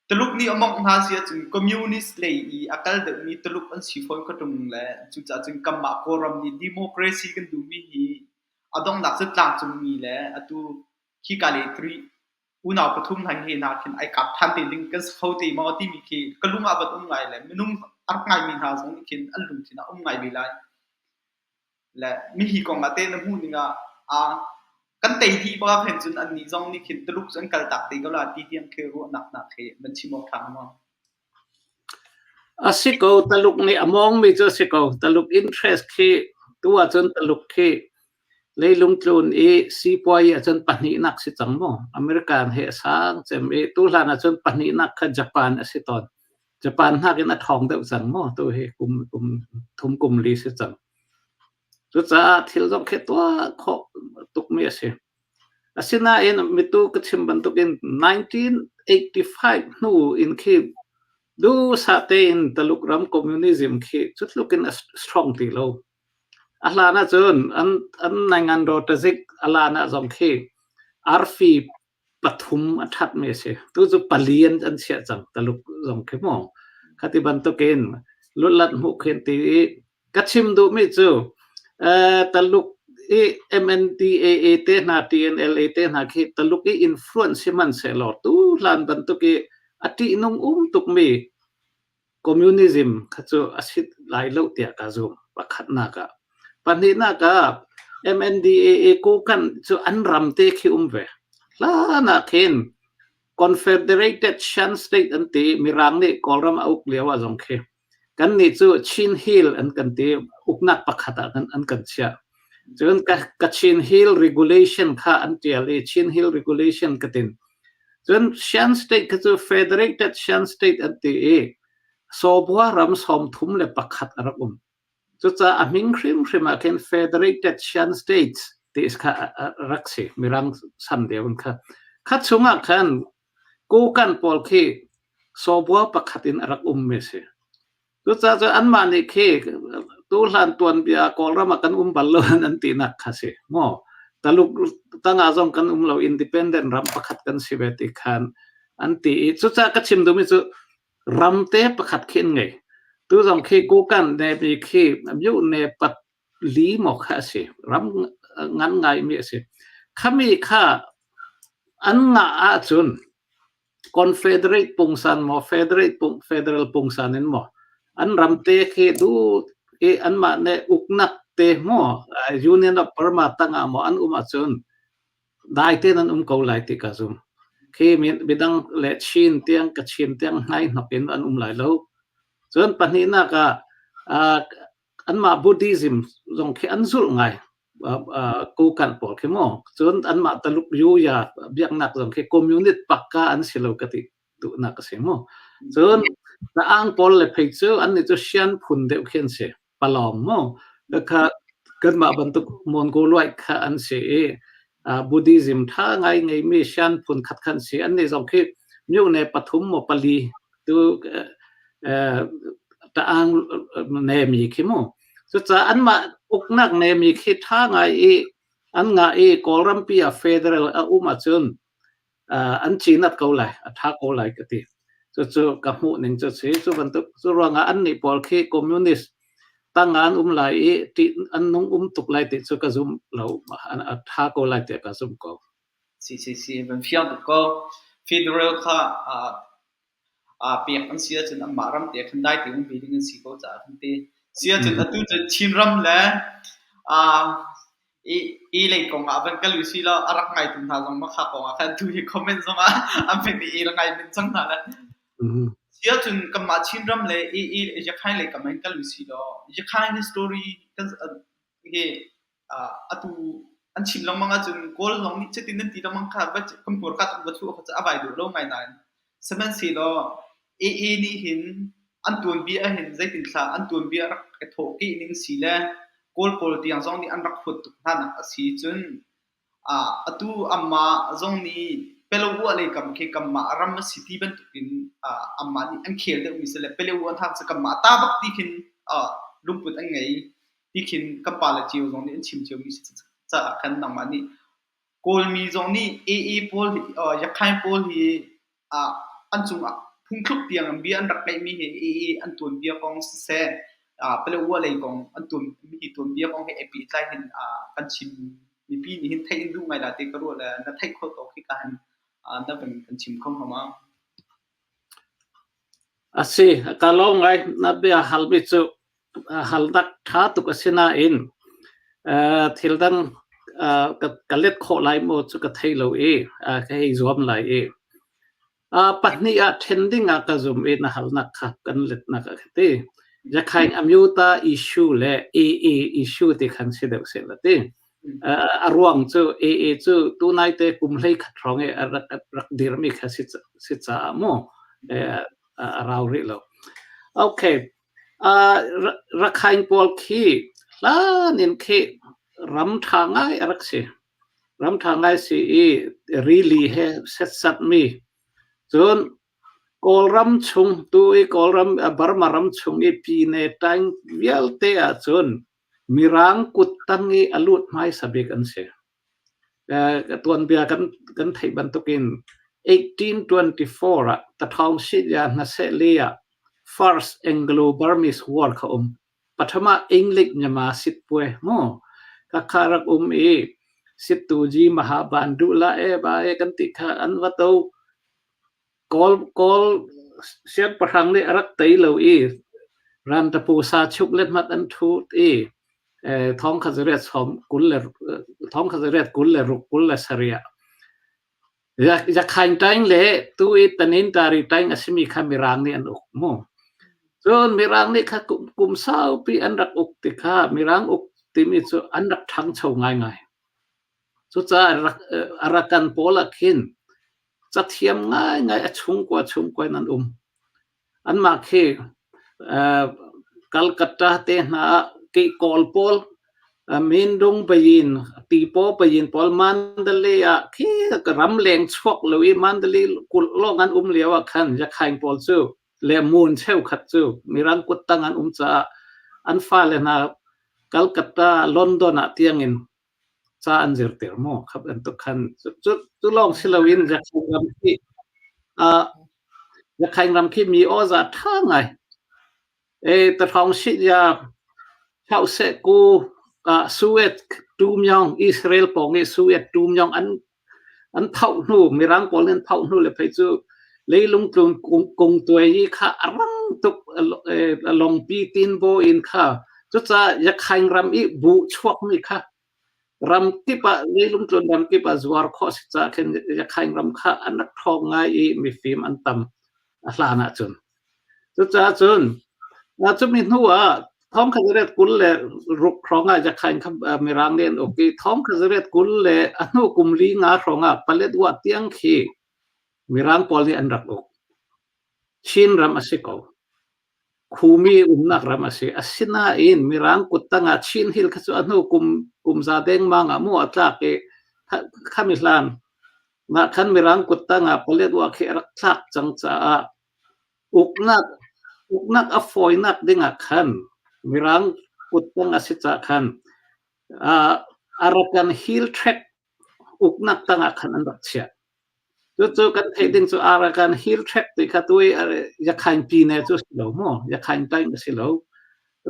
Tuluk nih a mawngh hna si ahcun communist lei i a kal deuhmi Tuluk an si fawn kha ṭung le cucaah cun kanmah Kawlram nih democracy kan duhmi hi a donghnak cu tlangcungmi le atu khika lei unau pathum hna he hna khin ai kap ṭhan te ding kan si kho te maw timi khi ka lung ah van um ngai le minung a rak ngaimi hna zong nih khin an lungthin ah um ngai ve lai. Le mihi kong ah teh na hmuh ning ah aa kan tei dih bak hin cun annih zong nih khin Tuluk cu an kaltak te ko la ti tiang khi ruahnak hna khi van chim awk ṭha hnga maw? A si ko, Taluk nih a mawngmi cu a si ko. Taluk interest khi tu ahcun Taluk khi leilung tlun i sipuai ahcun pahnihnak si cang mu. American he a sang cem i tu hlan ahcun pahnihnak kha Japan a si tawn. Japan nakin a ṭhawng deuh cang mu. Tu hi kum kum thum kum li si cang. Cucaah thil zong khi tuah khawh tukmi a si. Asinain mitu ka chim bantukin 1985 hnu in khi duhsah tein Taluk ram communism khi cu tluk in a strong ti lo. A hlan ahcun an an naingan rawtazik a lan ah zong khi arfi pathum a ṭhatmi a si. Tu cu pali an chiah cang Taluk zong khi mu. Khati bantukin lutlat hmuh khi an ti i ka chim duhmi cu Taluk i MNDAA te hna TNLA te hna khi Taluk i influence sihmanhsehlaw tu hlan bantuk i a ṭihnung um tukmi Communism kha cu a si lai lo tiah ka zumh. Pakhatnak ah. Pahnihnak ah MNDAA Kokanh cu an ram te khi um ve. Hlan ah khin Confederated Shan State an ti Mirang nih Kawlram a uk lio ah zong khi kannih cu Chin Hill an kan ti uknak pakhat ah an kan chiah. Cun Kachin Hill Regulation kha an tial i Chin Hill Regulation ka tin. Cun Shan State kha cu Federated Shan State an ti i Sawbua ram 31 a rak um. Cucaah a hming hrimhrim ah khin Federated Shan States ti kha a rak si. Mirang san deuh in kha. Kha chungah khan Kokang pawl khi sawbua pakhat in a rak ummi a si. Cucaah cun anmah nih khi tuhlan tuanbia Kawlram ah kan um bal lo an tinak kha si maw? Taluk tangah zong kan um lo independent ram pakhat kan si ve ti khan an ti i cucaah ka chim duhmi cu ramte pakhat khi an ngei. Tu zong khi Kokang ne mi khi myu ne pat li maw kha a si. Ram ngan ngaimi a si. Khami kha an ngah ahcun Confederate pungsan maw Federate pung Federal pungsan in maw an ram te khi du i anmah ne uknak te maw Union of Burma tangah maw an um ahcun dai tein an um ko lai ti ka zum. Khi midang le Chin tiang Kachin tiang hnai hnok in an um lai lo. Cun pahnihnak ah anmah Buddhism zong khi an zulh ngai. Kokanh pawl khi mu. Cun anmah Taluk Yuya biaknak zong khi communist pakka an si lo ka ti duhnak a si mu. Cun Ta'ang pawl le phei cu annih cu Shan phun deuh khi an si. Palawng mu. Kha kanmah bantuk Mongoloid kha an si i Buddhism ṭha ngai ngeimi Shan phun khat kha an si. Annih zong khi myone pathum maw pali tu Ta'ang nemi khi mu. Cucaah anmah uknak nemi khi ṭha ngai i an ngah i Kawlrampi ah federal a um ahcun an cinat ko lai, a ṭha ko lai ka ti. Cucu ka hmuh ning cu si. Cu bantuk cu ruangah annih pawl khi communist tang ah an um lai i ṭih an nung um tuk lai ti cu ka zum lo. A ṭha ko lai tiah ka zumh ko. Si si si, van fiang tuk ko. Federal kha pek an si ahcun anmah ram te khan dai te um ve ding an si ko caah kan ti. Si ahcun atu cu Chinram le i lei kong ah van kal usih law a rak ngaitu hna zong makha kong ah khan tu hi comment zong ah an van i la ngai men cang hna le. Si ahcun kanmah Chinram le i i Yakhain lei kam in kal usih law Yakhain story kan hi atu an chim lengmang ahcun Kawl zong nih cutin an ti lengmang kha va kan purka tuk va chuah kha cu a vai duh lo ngai nain sihmanhsehlaw AA nih hin. An tuanbia ahhin zeitin thla an tuanbia rak i thawhkeh ning si le Kawl pawl tiang zong nih an rak huat tuk hna nak a si cun atu anmah zong nih Pelaw lei kam khi kanmah ram a si ti bantukin anmah nih an khel deuhmi si le Pelaw hna cu kanmah ta bak ti khin lungput an ngei ti khin kan pale cio zong nih an chim ciomi si caah khan nangmah nih Kawlmi zong nih AA pawl hi Yakhain pawl hi an cungah phungthluk tiang bia an rak ngeihmi hi AA an tuanbia kong siseh, Paletwa lei kong an tuanmi hi tuanbia kong he ai pehtlai hin kan chim mipi nih hin theih in duh ngai la ti ka ruah le na theih khawh tawk hika hin na van kan chim kho hnga ma? A si, ka lawm ngai. Na bia halmi cu halnak ṭha tuk a si nain thil dang ka let khawh lai maw cu ka thei lo i ka hei zuam lai i pahnih ah ṭhen ding ah ka zum i na halnak kha kan letnak a ka ti. Yakhaing Amyota issue le AA issue ti khan si deuh seh la ti. A ruang cu AA cu tunai te kum hlei khat hrawng i a rak dirmi kha si caah mu a rau rih lo. Okay. Rakhine pawl khi hlan in khi ram ṭha ngai a rak si. Ram ṭha ngai si i rili he setsatmi. Cun Kawlram chung tu i Kawlram Burma ram chung i Pyine taing vialte ahcun Mirang kuttang i a lut hmaisa bik an si. Tuanbia kan theih bantukin 1824 ah Tathawngsitya hnasehli ah First Anglo-Burmese War kha um. Pathum ah English Myanmar sitpue mu khakha rak um i sittuji Mahaban duhlah e ba e kan ti kha an va to. Kawl siangpahrang nih a rak tei lo i Rantapu sa chuk le hmat an ṭhut i thong kha zariat sawm 20 le thong kha zariat 26 27 ah Yakhaing taing le tu i Tanin Tari taing a simi kha Mirang nih an uk mu. Cun Mirang nih kha kum saupi an rak uk ti kha Mirang uk timi cu an rak ṭhangcho ngaingai. Cucaah Arakan pawl ah khin cathiam ngaingai a chungkua chungkua in an um. Anmah khi Calcutta te hna ah Kawl pawl Mindung Bayin, Tipaw Bayin pawl Mandalay ah khi ramleng chuak lo i Mandalay kulh lawng an um lio ah khan Yakhaing pawl cu le Mun cheukhat cu Mirang kuttang an um caah an fale hna Calcutta, London ah tiangin ca an zirter maw kha bantuk khan cu cu lawng si loin Yakhaing ram khi Yakhaing ram khi mi awza ṭha ngai e tathawng si ya chau se ku Suet Tumyong Israel pawng i Suet Tumyong an an phauh hnu Mirang pawl nih an phauh hnu le phei cu leilung tlun kung tuai hi kha a rang tuk longpi tinbaw in kha cucaah Yakhaing ram i buh chuakmi kha ram kip ah leilung tlun ram kip ah zuar khawh si caah khin Yakhaing ram kha an rak ṭhawng ngai i mifim an tam a hlan ahcun. Cucaah cun cumi hnu ah thong kha zariat 26 hrawng ah Yakhaing kha Mirang nih an uk i thong kha zariat 20 le a hnu kum li nga hrawng ah Paletwa tiang khi Mirang pawl nih an rak uk. Chin ram a si ko. Khumi umnak ram a si. Asinain Mirang kuttang ah Chin Hill kha cu a hnu kum kum za dengmang ah mu a tlak i khami hlan Mah khan Mirang kuttang ah Paletwa khi a rak tlak cang caah uknak uknak a fawinak ding ah khan Mirang kuttang a si caah khan Arakan Hill Tract uknak tang ah khan an rak chiah. Cucu kan theih ding cu Arakan Hill Tract ti kha tu i Yakhaing Pyine cu a si lo maw? Yakhaing Taing a si lo.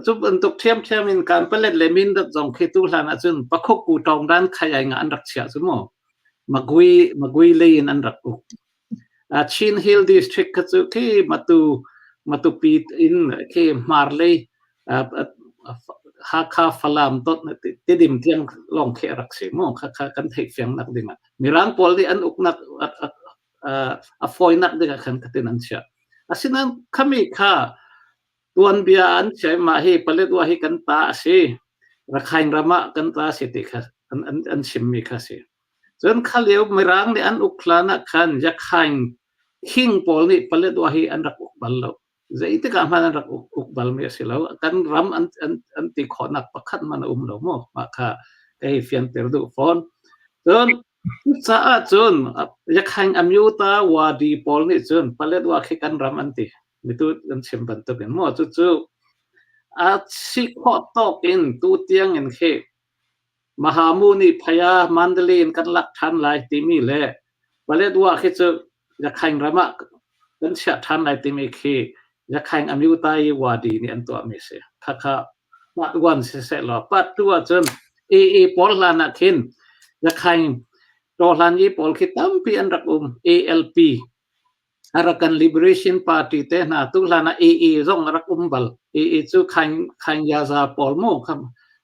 Cu bantuk ṭhiamṭhiam in Kanpalet le Mindat zong khi tu hlan ahcun Pakhuku ṭawngdan khai nga an rak chiah cu mu. Magui Magui lei in an rak uk. Chin Hill District kha cu khi Matu Matupi in khi Hmar lei Hakha Falam dot Tidim tiang lawng khi a rak si mu. Kha kha kan theih fiang nak ding ah. Mirang pawl nih an uknak a fawinak ding ah khan khatin an chiah. Asinain khami kha Tuanbia an chim mah hi Paletwa hi kan ta a si. Rakhine ram ah kan ta a si ti kha an, an, an chimmi kha a si. Cun kha lio Mirang nih an uk hlan ah khan Yakhaing king pawl nih Paletwa hi an rak uk bal lo. Zeitik ah hmanh an rak uk balmi a si lo. Kan ram an ti khawhnak pakhat hmanh a um lo mu. Mah kha ka hei fianter duh fawn. Cun cucaah cun Yakhaing Amyota Wadi pawl nih cun Paletwa khi kan ram an ti. Mitu kan chim bantukin mu. Cucu a si khawh tawk in tu tiang in khi Mahamu nih phaya Mandalay in kan lak ṭhan lai timi le Paletwa khi cu Yakhaing ram ah kan chiah ṭhan lai timi khi Yakhaing Amyutai Wadi nih an tuahmi a si. Khakha part 1 siseh law part 2 ahcun AA pawl hlan ah khin Yakhaing Tawhlan i pawl khi tampi an rak um ALP Arakan Liberation Party te hna tu hlan ah AA zong a rak um bal. AA cu Khaing Khaing Yaza pawl mu kha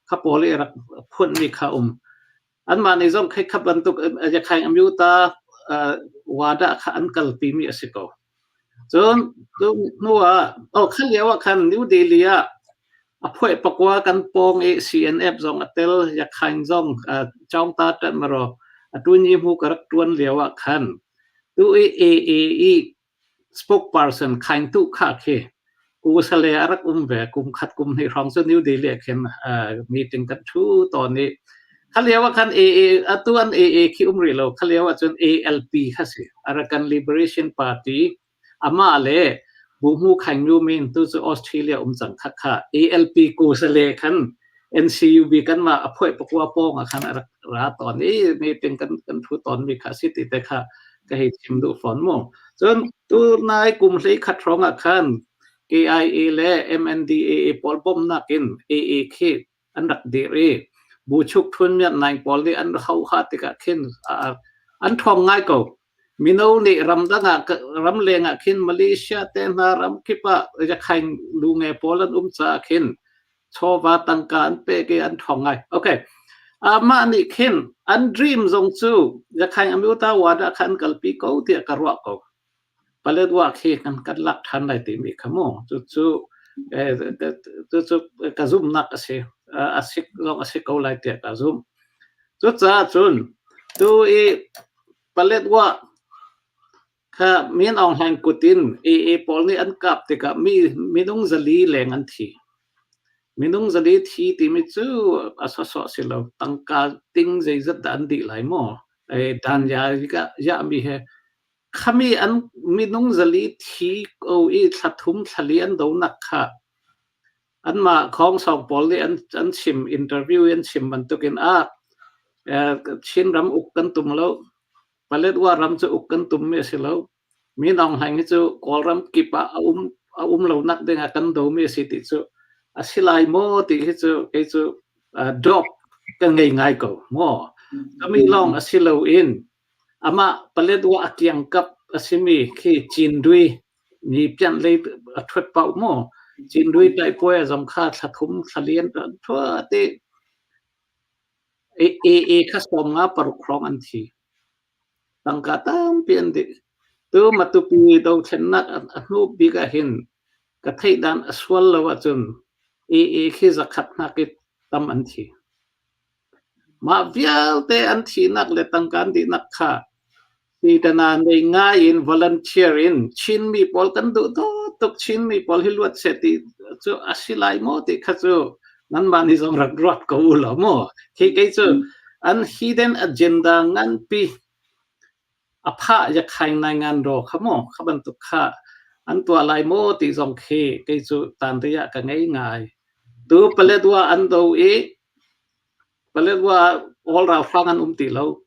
kha pawl i rak phunmi kha um. Anmah nih zong khi kha bantuk Khaing Amyuta wada kha an kalpi mi a si ko. Cun cu hnu ah oh kha lio ah khan New Delhi ah a phuai pakua kan pawng i CNF zong a tel Yakhaing zong Chaungta Tatmaraw atu ni mu ka rak tuan lio ah khan Tu i AA i spokesperson Khaing Tu Kha khi kusale a rak um ve. Kum khat kum hnih hrawng cu New Delhi ah khin meeting kan ṭhu tawn i kha lio ah khan AA atu an AA khi um rih lo. Kha lio ah cun ALP kha si. Arakan Liberation Party Amah le Buhmu Khaing Nu Min tu cu Australia um cang kha kha ALP kusale khan NCUB kanmah a phuai pakua pawng ah khan a rak ra tawn i meeting kan thu tawn mi kha si ti te kha ka hei chim duh fawn mu. Cun tu nai kum hlei khat hrawng ah khan KIA le MNDAA pawl bawmhnak in AA khi an rak dir i Buchuk Thun Myat Naing pawl nih an hauha tikah khin an ṭhawng ngai ko. Mino nih ramdang ah ramleng ah khin Malaysia te hna ram kip ah Yakhain lunge pawl an um caah khin chawva tangka an pek i an ṭhawng ngai. Okay. Amah nih khin an dream zong cu Yakhain Amyota Wada kha an kalpi ko tiah ka ruah ko. Paletwa khi kan kan lak ṭhan lai timi kha mu. Cucu cucu ka zumhnak a si. A si zong a si ko lai tiah ka zumh. Cucaah cun tu i Paletwa kha Min Aung Hlaing kut in AA pawl nih an kap tikah mi minung 400 leng an thi. Minung 400 thi timi cu a sawsawh si lo. Tangka ting zeizat dah an dih lai maw? Dan ya ya mi he Khami an minung 400 thi ko i thla thum thla li an donak kha anmah khawngsawng pawl nih an chim interview in chim bantukin ah Chin ram uk kan tum lo. Paletwa ram cu uk kan tum mi a si lo. Min Aung Hlaing hi cu Kawlram kip ah a um lo nak ding ah kan do mi a si ti cu a si lai maw ti hi cu kei cu dawk ka ngei ngai ko maw. Kami lawng a si lo in Amah Paletwa a kiangkap a simi khi Cindui mi pianh lei a ṭhuat paoh maw Cindui taihpuai zong kha thla thum thla li an ṭhuat i AA kha 56 hrawng an thi. Tangka tampi an dih. Tu Matupi dothlennak a hnu bik ah hin ka theih dan a sual lo ahcun AA khi 100 hnak i tam an thi. Mah vialte an thihnak le tangka an dihnak kha Sitana nei ngai in volunteer in Chinmi pawl kan duh tuk Chinmi pawl hi luat seh ti cu a si lai maw ti kha cu nanmah nih zong rak ruat ko u law mu. Hi kei cu an hidden agenda nganpi a phah ya khaing nai ngan ro kha mu kha bantuk kha an tuah lai maw ti zong khi kei cu tan ri ah ka ngei ngai. Tu Paletwa an do i Paletwa Kawl ralhrang an um ti lo.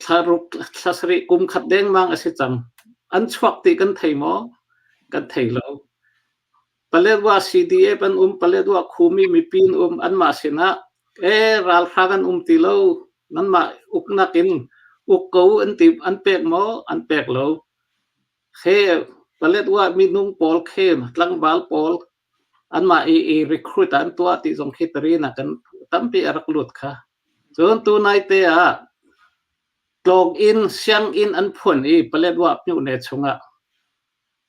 Thla ruk, thla sarih, kum khat dengmang a si cang. An chuak ti kan thei maw? Kan thei lo. Paletwa CDF an um, Paletwa khumi mipi an um, anmah sinah e ralhrang an um ti lo, nanmah uknak in uk ko an ti an pek maw? An pek lo. He Paletwa minung pawl khe tlangval pawl anmah i i recruit ah an tuah ti zong khi tarin ah kan tampi a rak lut kha. Cun tunai te ah tlawng inn sianginn an phun i Paletwa Pyune chungah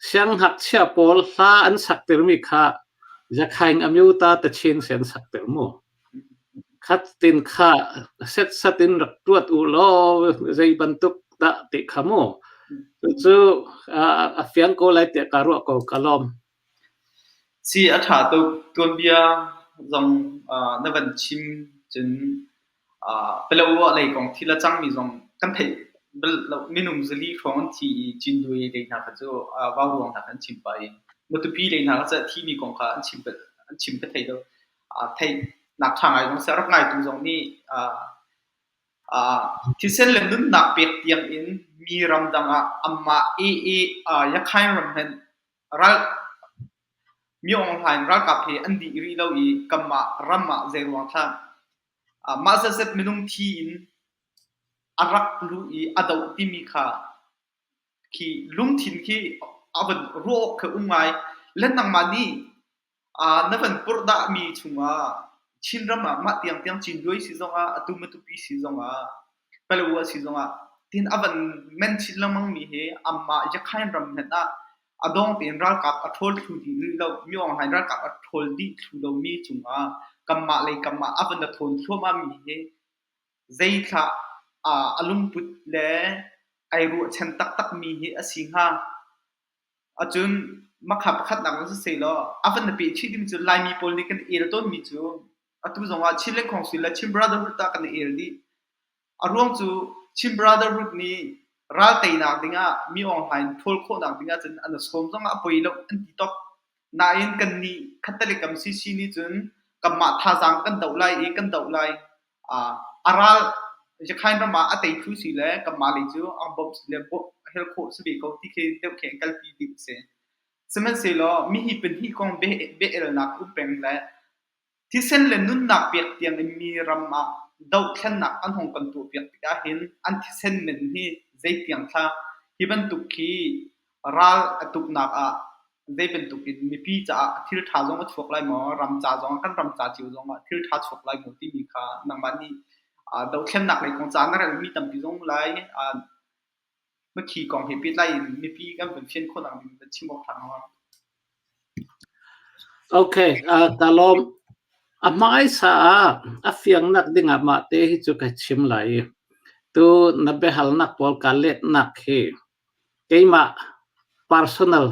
sianghngakchia pawl hla an saktermi kha Zakhaing Amyuta Tachin si an sakter mu. Khat tin kha setsat in rak tuat u law zei bantuk dah ti kha mu. Cucu A fiang ko lai tiah ka ruah ko. Ka lawm. Si a ṭha tuk. Tuanbia zong na van chim cun Paletwa lei kong thil a cangmi zong kan theih bal lo. Minung zali hrawng an thi i Cinduai lei hna kha cu vauruang hna kha an chim pah i Matupi lei hna kha cu a thimi kong kha an chim an chim ka thei lo. Theihnak ṭha ngai zong si. A rak ngaitu zong nih Thisen le nunnak pek tiang in mi ramdang ah anmah Yakhain ram hmanh ral Myo Aung Hlaing ralkap he an dih rih lo i kanmah ram ah zeiruang thlah mah zatzat minung thi in a rak luh i a doh timi kha khi lungthin khi a van ruah awk khi um ngai. Le nangmah nih Na van purhdahmi chungah Chinram ah mah tiangtiang Cinduai si zongah, atu Matupi si zongah, Palawa si zongah tin a van men chin lengmangmi hi amah Yakhain ram hmanh ah a dawng tein ralkap a ṭhawl thlu dih rih lo. Mi Aung Hlaing ralkap a ṭhawl dih thlu lomi cungah kanmah lei kam ah a van a thawn thluahmahmi hi zeithlah a lungput le ai ruahchan taktakmi hi a si hnga? Ahcun makha pakhatnak in sisehlaw a van na peh chih ding cu Laimi pawl nih kan i el tawnmi cu atu zongah Chin le Khawngsi le Chin Brotherhood ah kan i el dih. A ruang cu Chin Brotherhood nih ral teinak dingah mi Aung Hlaing ṭhawl khawhnak dingah cun an i sawm zongah a poi lo an ti top. Nain kannih Catholic kam CC nih cun kanmah thazaang kan doh lai i kan doh lai. A ral Yakhain ram ah a tei thlu si le kanmah lei cu an bawmh si le hel khawh si ve ko ti khi deuh khi an kalpi dih a si. Sihmanhsehlaw mihi pahnih kong bia-elnak um peng le thisen le nunnak pek tiang in mi ram ah dohthlennak an hung kan tuahpiak tikah hin an thisen men hi zeitiang thla hi bantuk khi ral a tuknak ah zei bantuk in mipi caah thil ṭha zong a chuak lai maw, ram ca zong kan ram ca cio zong ah thil ṭha chuak lai maw timi kha nangmah nih dothlennak lei kong ca na relmi tampi zong lai makhi kong he pehtlai in mipi kan van fian khawhnak ding van chim awk ṭha hnga. Okay, ka lawm. A hmaisa ah a fiangnak dingah mah te hi cu ka chim lai i tu na biahalnak pawl ka letnak hi Keimah personal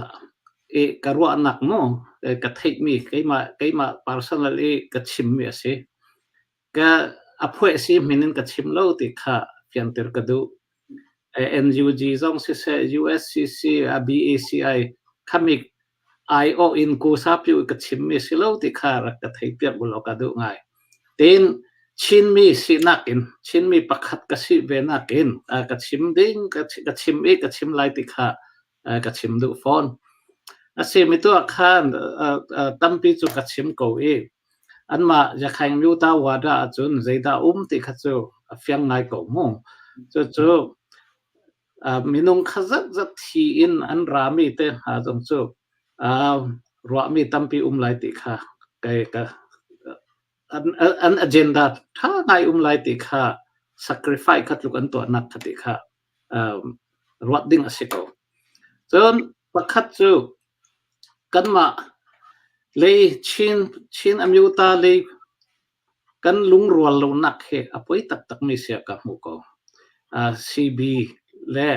i ka ruahnak mu ka theihmi keimah keimah personal i ka chimmi a si. Ka a phuah si min in ka chim lo ti kha fianter ka duh. NUG zong siseh, USCC, BACI khami aiawh in kusapyu ka chimmi si lo ti kha rak ka theihpiak u law ka duh ngai. Tin Chinmi sinak in Chinmi pakhat ka si ve nakin ka chim ding ka chim i ka chim lai ti kha ka chim duh fawn. A simi tu ah khan tampi cu ka chim ko i anmah Yakhaing Myuta Wada ahcun zeidah um ti kha cu a fiang ngai ko mu. Cucu Minung kha zatzat thi in an rami te hna zong cu ruahmi tampi um lai ti kha kai ka an, an agenda ṭha ngai um lai ti kha sacrifice kha tluk an tuahnak kha ti kha um, ruat ding a si ko. Cun pakhat cu kanmah lei Chin Chin Amyota lei Kan lungrual lonak hi a poi taktakmi si ah ka hmuh ko. CB le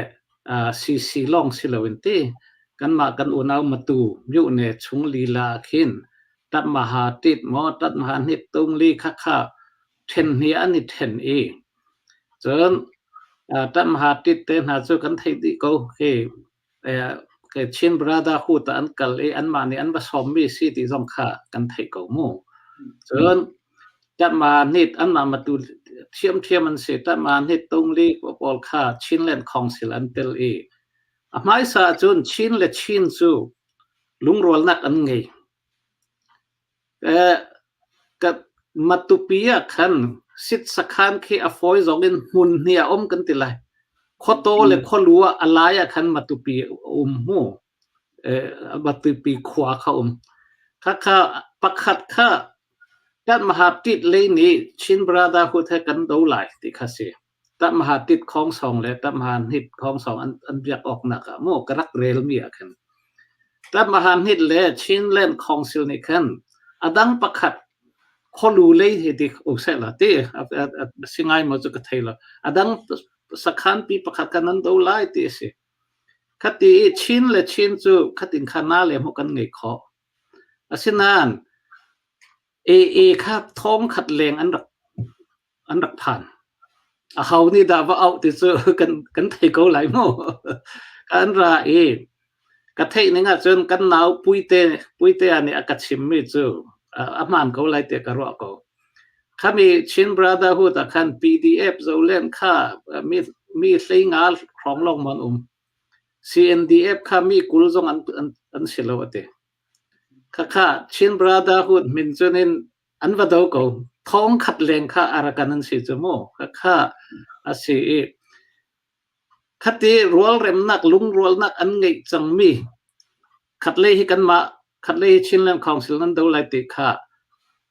CC lawng si loin ti kanmah kan unau Matu myuhne chung lila ah khin Tatmaha tit maw Tatmaha hnit tung li khakha ṭhen hnih an i ṭhen i cun Tatmaha tit te hna cu kan theih dih ko khi Chin Brotherhood ah an kal i anmah nih an va sawmmi si ti zong kha kan theih ko mu. Cun Tatma hnit anmah matu ṭhiamṭhiam an si. Tatma hnit tungli pawl kha Chinland Council an tel i a hmaisa ahcun Chin le Chin cu lungrualnak an ngei. Matupi ah khan sit sakhan khi a fawi zong in hmun hnih a um kan ti lai. Khuataw le khualu ah a lai ah khan Matupi a um mu. Matupi khua kha um. Khakha pakhat kha kan Mahatit lei nih Chin Brotherhood he kan do lai ti kha si. Tamha tit khongsong le tamha hnit khongsong an, an biak awknak ah mu ka rak relmi ah khan Tamha hnit le Chinland Council nih khan adang pakhat kholu lei hi dik useh la ti singai mo chu ka thei lo adang sakhan pi pakhat kan an do lai ti si. Khati i Chin le Chin cu khatin kha na le hmuh kan ngei khawh. Asinain AA kha thong khat leng an rak an rak phan. Aho nih dah va auh ti cu kan kan thei ko lai mu. Kan ra i ka theih ning ahcun kan nau Puite Puitea nih a ka chimmi cu a hmaan ko lai tiah ka ruah ko. Khami Chin Brotherhood ah khan PDF zolen kha mi mi hlei nga hrawng lawng maw an um. CNDF kha mi 20 zong an an an si lo a ti. Khakha Chin Brotherhood min cun in an va do ko. Thong khat leng kha Arakan an si cu mu. Khakha a si i khati rualremnak lungrualnak an ngeih cangmi khatlei hi kanmah khatlei hi Chinland Council nan do lai ti kha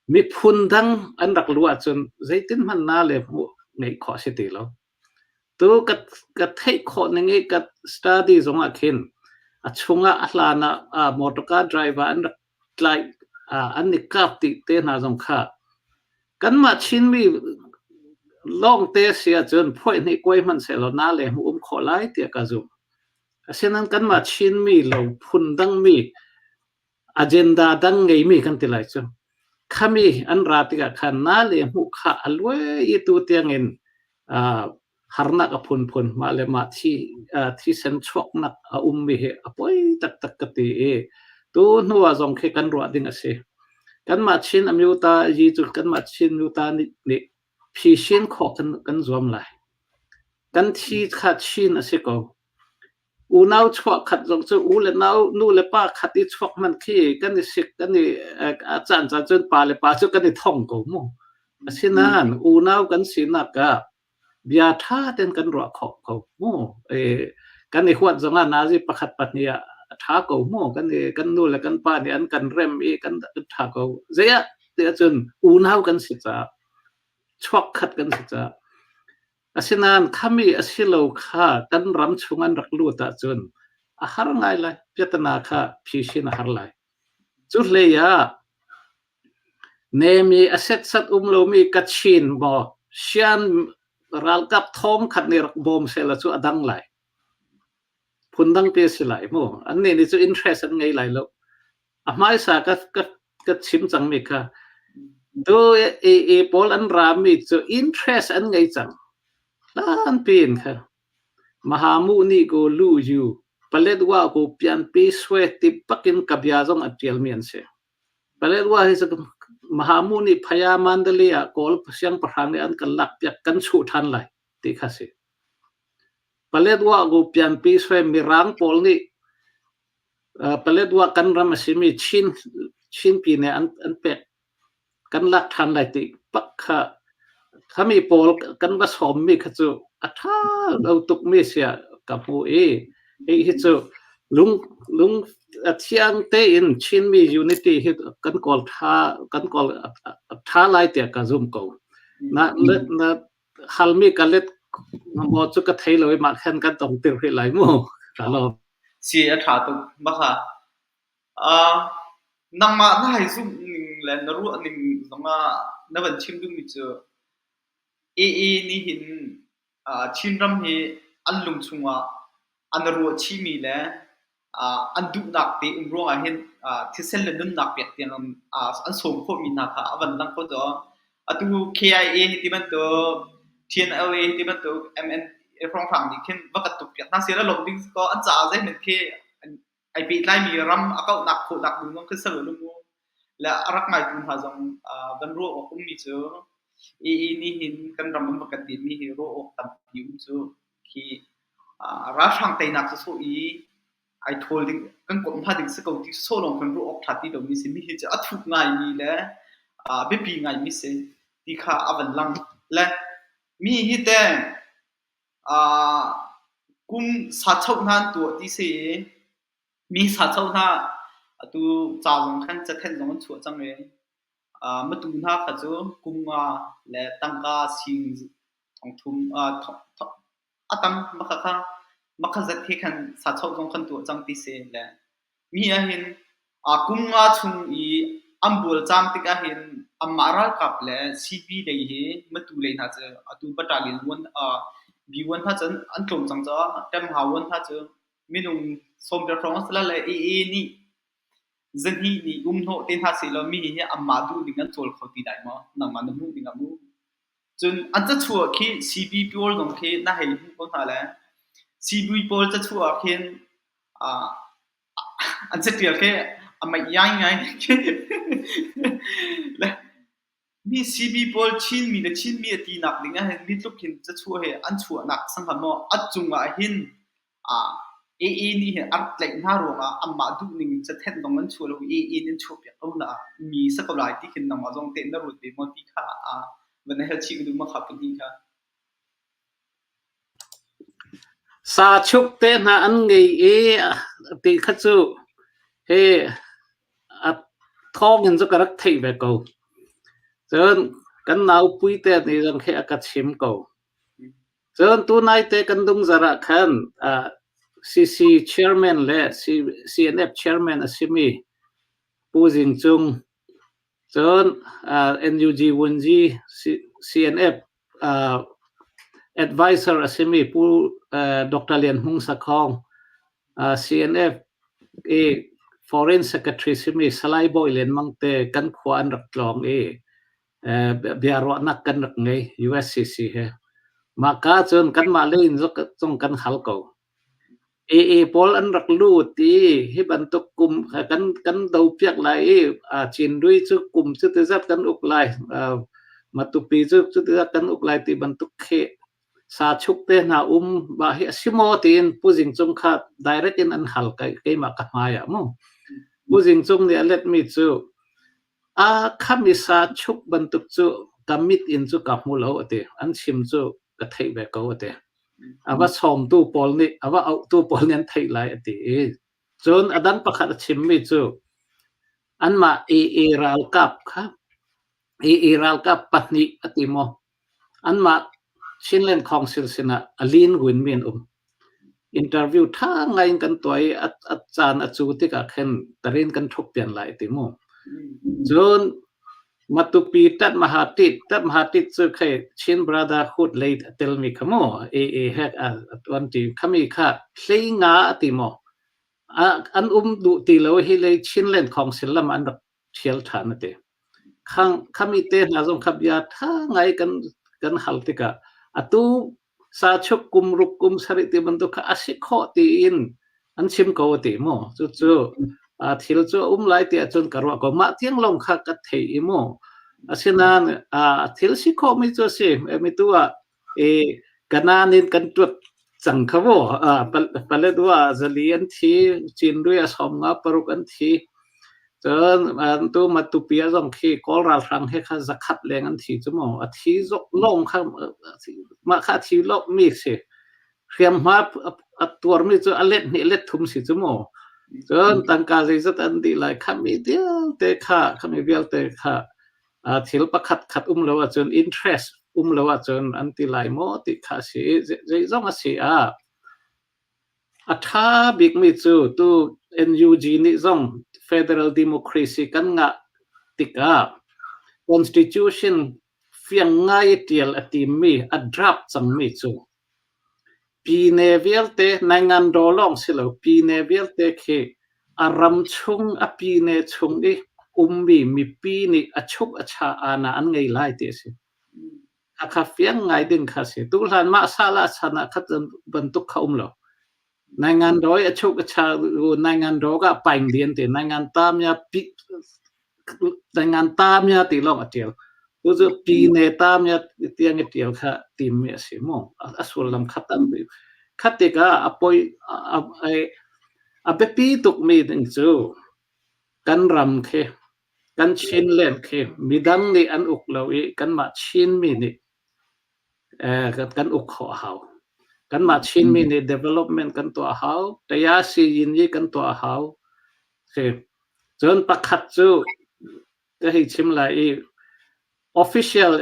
miphun dang an rak luh ahcun zeitin hmanh na le hmuh ngeih khawh a si ti lo. Tu ka ka theih khawh ning i ka study zong ah khin a chungah a hlan ah motorcar driver an rak tlaih an i kap ti te hna zong kha kanmah Chinmi lawngte si ahcun phuaih hnih kuai hmanh sehlaw na le hmu um khawh lai tiah ka zumh. Asinain kanmah Chinmi lo phun dangmi agenda dang ngeimi kan ti lai cu. Khami an ra tikah khan na le hmuh kha a luai i tu tiangin harnak a phunphun mah le mah thi thisen chuaknak a ummi hi a poi taktak ka ti i tu hnu ah zong khi kan ruah ding a si. Kanmah Chin Amyota yi cu kanmah Chin Amyota nih nih phisin khawh kan kan zuam lai. Kan thi kha Chin a si ko. Unau chuah khat zong cu u le nau nu le pa khat i chuak hmanh khi kan i sik kan i a caan caan cun pa le pa cu kan i thong ko mu. Asinain unau kan sinak ah bia ṭha tein kan ruah khawh ko mu. Kan i huat zongah nazi pakhat pahnih ah a ṭha ko mu. Kan i kan nu le kan pa nih an kan rem i kan ṭha ko. Zei ah tiah cun unau kan si caah chuak khat kan si caah Asinain khami a si lo kha kan ram chung an rak lut ahcun a har ngai lai. Piatana kha phisin a har lai. Cu hlei ah nemi a setsat um lomi Kachin maw Shan ralkap thong khat nih rak bawm sehla cu a dang lai. Phundang te a si lai mu. Annih nih cu interest an ngei lai lo. A hmaisa ka ka ka chim cangmi kha tu i pawl an rami cu interest an ngei cang. Hlanpi in kha Mahamu nih ko lu yu Paletwa ko pianpi swe ti bakin ka bia zong a ṭialmi an si. Paletwa hi cu Mahamu nih Phaya Mandalay ah Kawl siangpahrang nih an kan lakpiak kan chuh ṭhan lai ti kha si. Paletwa ko pianpi swe Mirang pawl nih Paletwa kan ram a simi Chin Chin pine an an pek kan lak ṭhan lai ti pak kha khami pawl kan va sawmmi kha cu a ṭha lo tukmi sia ka hmu i hi hi cu lung lung a thiang tein Chinmi unity hi kan kawl ṭha kan kawl a ṭha lai tiah ka zum ko. Na na halmi ka let maw cu ka thei lo i mah khan kan tong tir rih lai mu. Ka lawm. Si a ṭha tuk baka. Uh, nangmah na hei zumh ning le na ruah ning zongah na van chim duhmi cu AA nih hin uh, Chinram hi an lung chungah an ruah chihmi le an duhnak te um ruangah hin thisen le nunnak pek tiang an sawm khawhmi hna kha a van lang kho caw. Atu KIA hi ti bantuk, TNLA hi ti bantuk, MN hrawnghrang nih khin va kan tuk piak hna seh la lawm ding ko an caah zeihmanh khi ai pehtlaimi ram a kauhnak khawhnak ding zong khi si lo mu. Le a rak ngaitu hna zong van ruah awk ummi cu AA nih hin kan ram an va kan tinmi hi ruah awk tampi um cu khi ralhrang teinak sawsawh i ai ṭhawl ding kan komh hna ding si ko ti sawsawh lawng kan ruah awk ṭha ti lomi si mi hi cu a thuk ngaimi le a biapi ngaimi si ti kha a van lang le mi hi te kum sachoh hna an tuah ti si i mi sachoh hna atu ca zong khan cathanh zong an chuah cang i matu hna kha cu kum nga le tangka sing thongthum a tam maka kha maka zat he khan sachoh zong kan tuah cang ti si le mi ahhin kum nga chung i an bual cang tik ahhin anmah ralkap le CB lei hi matu lei hna cu atu battalion one B1 hna cu an tlawm cang caah Ṭemha 1 hna cu. Minung 10 hrawng a si lai le AA nih zahnih nih um hnawh te hna sehlaw mi hi anmah duh ning an cawl kho ti lai maw? Nangmah na hmuh ning ah mu. Cun an cachuah khi CB pawl zong khi na hei hmuh ko hna le CB pawl cachuah ah khin an catial khi a meih ngai khi. Le Mi CB pawl Chinmi le Chinmi a tinak ding ahhin mi tluk hin cachuah hi an chuahnak a si hnga maw? A cungah hin AA nih hin a rak tlaih hna ruangah anmah duhning in cathenh zong an chuah lo i AA nih an chuahpiak ko na mi si ko lai ti khin nangmah zong teh na ruat ve maw ti kha van na hal chih ka duh ma kha pahnih kha. Sachuk te hna an ngei i ti kha cu hi a thawng in cu ka rak theih ve ko. Cun kan naupui te nih zong khi a ka chim ko. Cun tunai te kan dungzar ah khan CC chairman le CNF chairman a simi Pu Zing Cung Cun NUG Vunzi CNF advisor a simi Pu Dr. Lian Hmung Sakhong, CNF i Foreign Secretary simi Salai Bawi Lian Mang te kan khua an rak tlawng i biaruahnak kan rak ngei USCC he. Mah ka cun kanmah lei in zong kan hal ko. AA pawl an rak lut i hi bantuk kum kan kan dopiak lai i Cindui cu kum cutizat kan uk lai, Matupi cu cutizat kan uk lai ti bantuk khi sachuk te hna um mah hi a si maw tiin Pu Zing Cung kha direct in an hal keimah ka hmai ah mu. Pu Zing Cung nih a letmi cu a kham i sachuk bantuk cu ka mit in cu ka hmu lo a ti. An chim cu ka theih ve ko a ti. A va sawmtu pawl nih a va auhtu pawl nih an theih lai a ti i cun a dang pakhat a chimmi cu anmah AA ralkap kha AA ralkap pahnih a ti maw anmah Chinland Council sinah a lin ruinmi an um. Interview ṭha ngai in kan tuah i a caan a cu tikah khin tarin kan ṭhuk pian lai ti mu. Cun Matupi tat Mahatit tat Mahatit cu khei Chin Brotherhood lei a telmi kha mu AA he a tuan ti khami kha hlei nga a ti maw an um duh ti lo hi lei Chinland Council lam an rak ṭhial ṭhan a ti. Khami te hna zong kha bia ṭha ngai kan kan hal tikah atu sachuk kum ruk kum sarih ti bantuk kha a si khawh tiin an chim ko a ti mu. Cucu thil cu a um lai ti ahcun ka ruah ko. Mah tiang lawng kha ka thei i mu. Asinain thil si khawhmi cu a si. Mi tu ah i kanan in kan tuat cang kha mu. Paletwa zali an thi, Cinrui a 56 an thi. Cun tu Matupi a zong khi Kawl ralhrang he kha zakhat leng an thi cu mu. A thi lawng kha mah kha a thi mi si. Hriamhma a tuarmi cu a let hnih let thum si cu mu. Cun tangka zeizat an dih lai khami vialte kha khami vialte kha thil pakhat khat um lo ahcun interest um lo ahcun an ti lai maw ti kha a si i zeizong a si ah A ṭha bikmi cu tu NUG nih zong federal democracy kan ngah tikah constitution fiang ngai i ṭial a timmi, a draft cangmi cu pyine vialte Naingandaw lawng si lo pyine vialte khi a ram chung a pyine chung i ummi mipi nih a chuk a cha aana an ngei lai ti a si. Khakha fiang ngai ding kha si. Tuhlan mah sala chan ah khat bantuk kha um lo. Naingan roi a chuk a cha naingan ro ka paing dian ti naingan tam ya pi naingan tam ya ti long a tial. Tu cu pi ne tam ya tiang i tial kha tim mi a si mu. A sullam kha tam bi. Khat tikah a poi a a biapi tuk mi ding cu kan ram khi Kan Chinland khi midang nih an uk lo i kanmah Chinmi nih kan uk khawh a hau. Kanmah Chinmi nih development kan tuah a hau. Tayasiyinyi kan tuah a hau. Si. Cun pakhat cu ka hei chim lai i official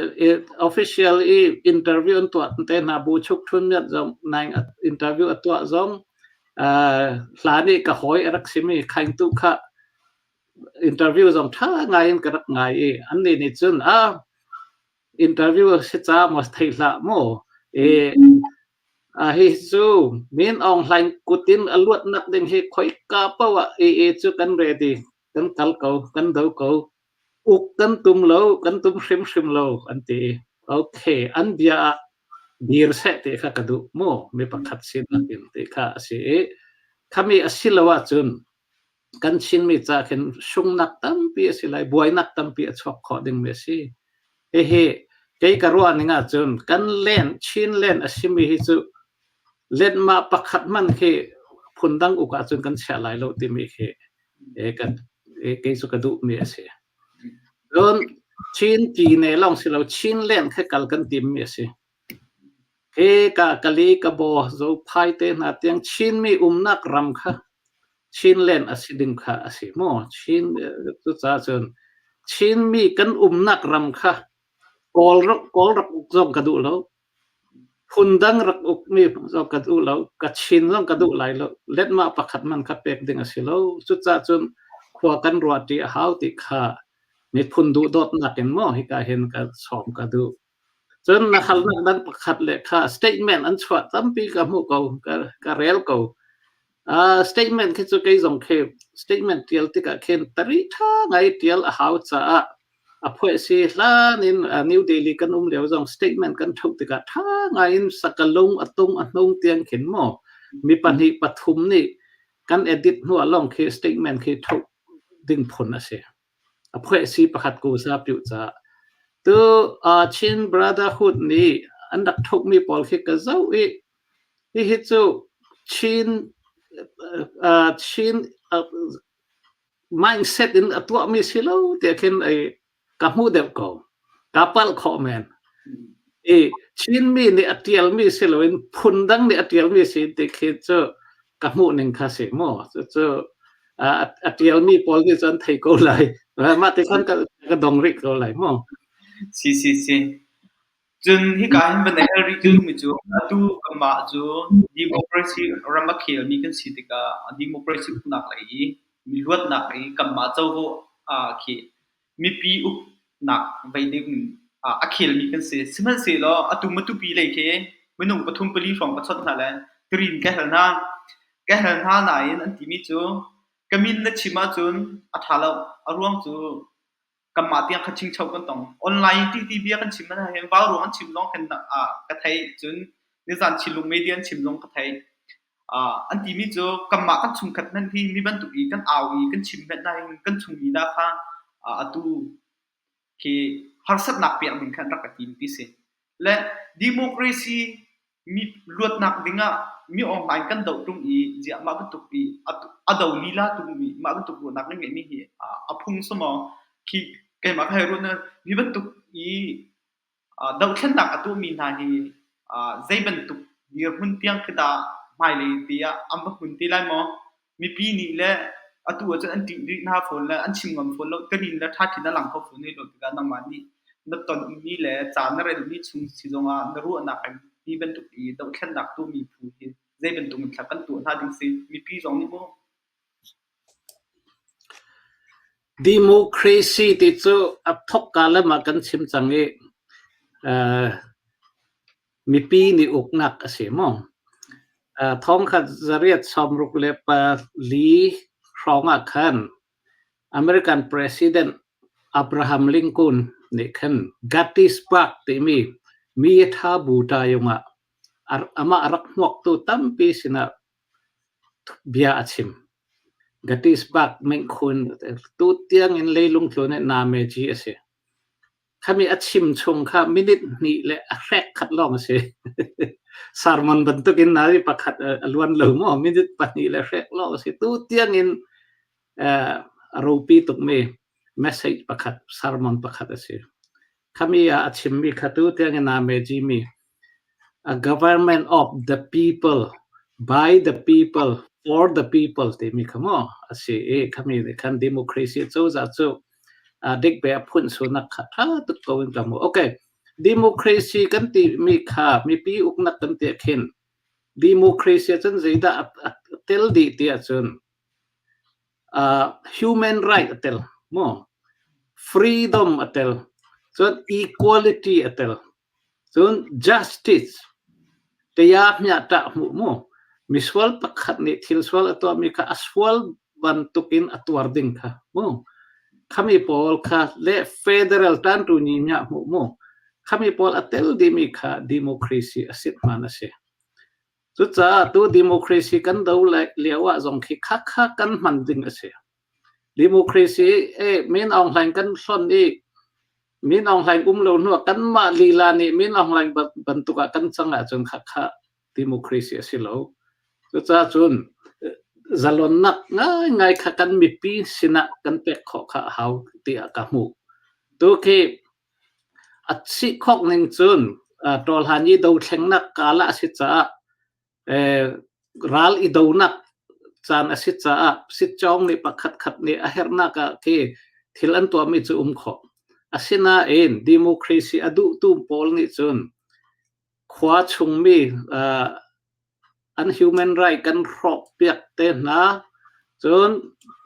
official i interview an tuah te hna bu chuk thun miat zong naing interview a tuah zong hlan i ka hawi a rak simi khaing tu kha Interview zong ṭha ngai in ka rak ngai i annih nih cun ah interview a si ca maw theih hlah mu i Hi cu Min Aung Hlaing kut in a luatnak ding hi khoika paoh ah AA cu kan ready, kan kal ko, kan do ko. Uk kan tum lo, kan tum hrimhrim lo an ti. Okay, an bia ah dir seh ti kha ka duh mu, mi pakhat sinak in ti kha a si i khami a si lo ahcun kan Chinmi ca khin sungnak tampi a si lai, buainak tampi a chuak khawh dingmi a si. Hihi kei ka ruah ning ahcun kan len Chin len a simi hi cu letmah pakhat hmanh khi phundang uk ahcun kan chiah lai lo timi khi kan kei cu ka duhmi a si. Cun Chin tine lawng si lo Chin len khi kal kan timmi a si. Hi ka Kali Kabaw Zophai te hna tiang Chinmi umnak ram kha Chinland a si ding kha a si maw? Chin cucaah cun Chinmi kan umnak ram kha Kawl Kawl rak uk zong ka duh lo. Phundang rak ukmi zong ka duh lo. Ka Chin zong ka duh lai lo. Letmah pakhat man kha pek ding a si lo. Cucaah cun khua kan ruahṭi a hau ti kha miphun duhdawtnak in maw hika hin ka sawm ka duh. Cun na halnak dang pakhat le kha statement an chuah tampi ka hmuh ko, ka rel ko. Statement khi cu kei zong khi statement tial tikah khin tari ṭha ngai tial a hau caah a phuah si hlan in New Delhi kan um lio zong statement kan ṭhoh tikah ṭha ngai in sakalung a tung a hnung tiang khin maw mi pahnih pathum nih kan edit hnu ah lawng khi statement khi ṭhoh ding phun a si. A phuah si pakhat ko sa piu ca. Tu Chin Brotherhood nih an rak ṭhohmi pawl khi ka zoh i hihi cu Chin Chin mindset in a tuahmi si lo tiah khin ei ka hmuh deuh ko. Ka palh khawh men. I Chinmi nih a ṭialmi si loin phundang nih a ṭialmi si ti khi cu ka hmuh ning kha si mu. Cucu a ṭialmi pawl nih cun thei ko lai. Mah ti khan ka dong rih ko lai mu. Si si si. Cun hika hin van hal rih duhmi cu atu kanmah cu democracy ram a khelmi kan si tikah democracy uknak lei i mi luatnak i kanmah covo khi mipi uknak vei ding a khelmi kan si. Sihmanhsehlaw atu Matupi lei khi minung pathum pali hrawng ka chawnh hna le tirin ka hal hna. Ka hal hna nain an timi cu ka min na chim ahcun a ṭha lo. A ruang cu kanmah tiang kha chingcho kan tong. Online ti ti bia kan chim hna hin vau ruang an chim zong khin ka theih. Cun nizan Chinlung media an chim zong ka theih. An timi cu kanmah kan chungkhat hmanh hi mi bantuk i kan au i kan chim hmanh nain kan chung lila kha atu khi harsatnak pek ding kha an rak ka tim ti si. Le democracy mi luatnak dingah mi online kan doh ṭung i ziah mah bantuk i a do lila tu mi mah bantuk ruahnak kan ngeihmi hi a phung samaw khi keimah ka hei ruah na mi bantuk i Dohthlennak a tuahmi hna hi zei bantuk dirhmun tiang khi dah hmailei te ah an va hmun te lai maw? Mipi nih le atu ahcun an ṭih rih hna fawn le an chim ngam fawn lo. Tirin le ṭhaṭhin a lang kho fawn rih lo tikah nangmah nih na tonmi le ca na relmi chung si zongah na ruahnak in hi bantuk i dohthlennak tuahmi phu hi zei bantuk in thla kan tuah hna ding si? Mipi zong nih maw? Democracy ti cu a thawkka lam ah kan chim cang i mipi nih uknak a si maw? Thongkhat zariat 64 hrawng ah khan American President Abraham Lincoln nih khan Gettysburg timi mi ṭha bu ṭayung ah amah a rak hmuaktu tampi sinah bia a chim. Gettysburg mengkhun tutiang in leilung tlun in nameji a si. Khami a chim chung kha minute hnih le a hrek khat lawng a si. Sermon bantuk in nari pakhat a luan lo maw minute pahnih le hrek lawng a si. Tutiang in a ropi tukmi message pakhat sermon pakhat a si. Khami ah a chimmi kha tutiang in nameji mi A government of the people, by the people, for the people timi kha maw a si i khami nih khan democracy cozah cu dik be a phun sunak kha ṭha tuk ko in ka hmu. Okay, democracy kan timi kha mipi uknak kan ti khin democracy cun zeidah a tel dih ti ahcun human right a tel maw freedom a tel cun equality a tel Cun justice. Taya hmiah ṭah hmuh mu. Misual pakhat nih thil sual a tuahmi kha a sual bantukin a tuar ding kha mu. Khami pawl kha le federal ṭantu ni hmiah hmuh mu. Khami pawl a tel dimi kha democracy a sit hman a si. Cucaah tu democracy kan do lio ah zong khi khakha kan hman ding a si. Democracy e Min Aung Hlaing kan hlonh i Min Aung Hlaing um lo hnu ah kanmah lila nih Min Aung Hlaing bantuk ah kan cang ahcun khakha democracy a si lo. Cucaah cun zalonnak ngaingai kha kan mipi sinah kan pek khawh kha a hau tiah ka hmuh. Tu khi a si khawk ning cun ṭawlhan i dothlengnak kalah a si caah ral i donak caan a si caah sitcawng nih pakhatkhat nih a herhnak ah khi thil an tuahmi cu um khawh. Asinain democracy a duhtu pawl nih cun khua chungmi an human right kan hrawhpiak te hna, cun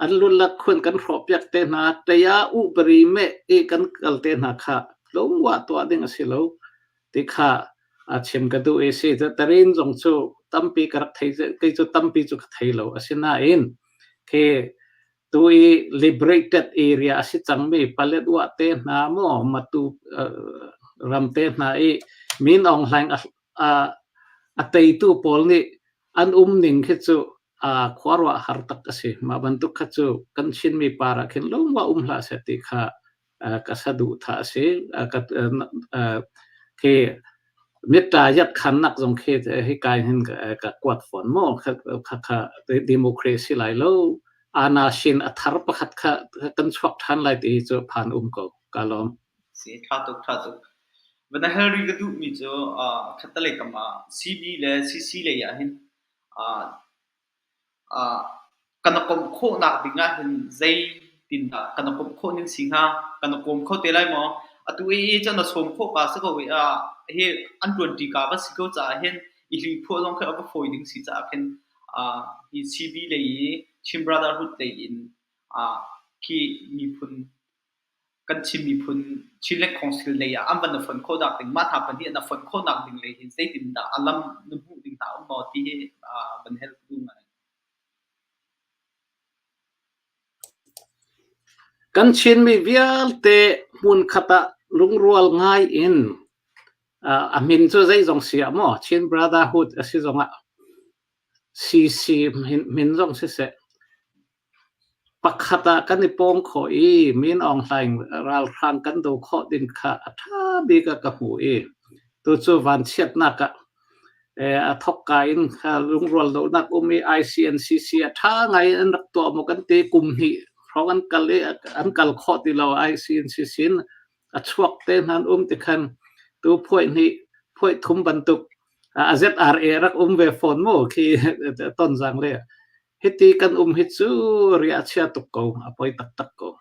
an lulak khun kan hrawhpiak te hna, taya uhpari meh i kan kal te hna kha lungwah tuah ding a si lo. Ti kha a chim ka duh i si. Tarin zong cu tampi ka rak thei, kei cu tampi cu ka thei lo. Asinain khi tu i liberated area a si cangmi Paletwa te hna maw Matu ram te hna i Min Aung Hlaing a a teitu pawl nih an um ning khi cu a khuaruah har tak a si. Mah bantuk kha cu kan Chinmi par ah khin lungwa um hlah seh ti kha ka saduhthah a si. Khi mitta yat khannak zong khi hika hin ka kuat fawn maw kha democracy lai lo ana shin a thar pakhat kha kan chuak ṭhan lai ti cu phan um ko ka lawm. Si ṭha tuk ṭha tuk. Van hal rih ka duhmi cu khattelei kam ah CB le CC lei ah hin Kan i komh khawhnak ding ahhin zeitindah kan i komh khawh ning si hnga? Kan i kawm kho te lai maw? Atu i cu na sawm khawh ka si ko i hi an ṭuanṭi ka va si ko caah hin i hliphuah zong khi a va fawi ding si caah khin hi CB lei i Chin Brotherhood lei in khi miphun kan Chin miphun Chinland Council lei ah an van i fonh khawhnak ding mah hna pahnih an i fonh khawhnak ding lei hi zeitindah a lam na hmuh ding hna um maw ti hi van hal ka duh ngai. Kan Chinmi vialte hmunkhat ah lungrual ngai in a min cu zeizong si ah maw Chin Brotherhood a si zongah CC min zong siseh Pakhat ah kan i pawng khawh i Min Aung Hlaing ralhrang kan do khawh ding kha a ṭha bik ah ka hmuh i tucu vanchiatnak ah a thawkka in lungrual lonak um i ICNCC a ṭha ngai in an rak tuah maw kan ti kum hnih hrawng an kal i an kal khawh ti lo ICNCC in a chuak te hna an um ti khan tu phuai hnih phuai thum bantuk a ZRA rak um ve fawn mu khi Tonzang le Hiti kan um hi cu riah a chia tuk ko, a poi taktak ko.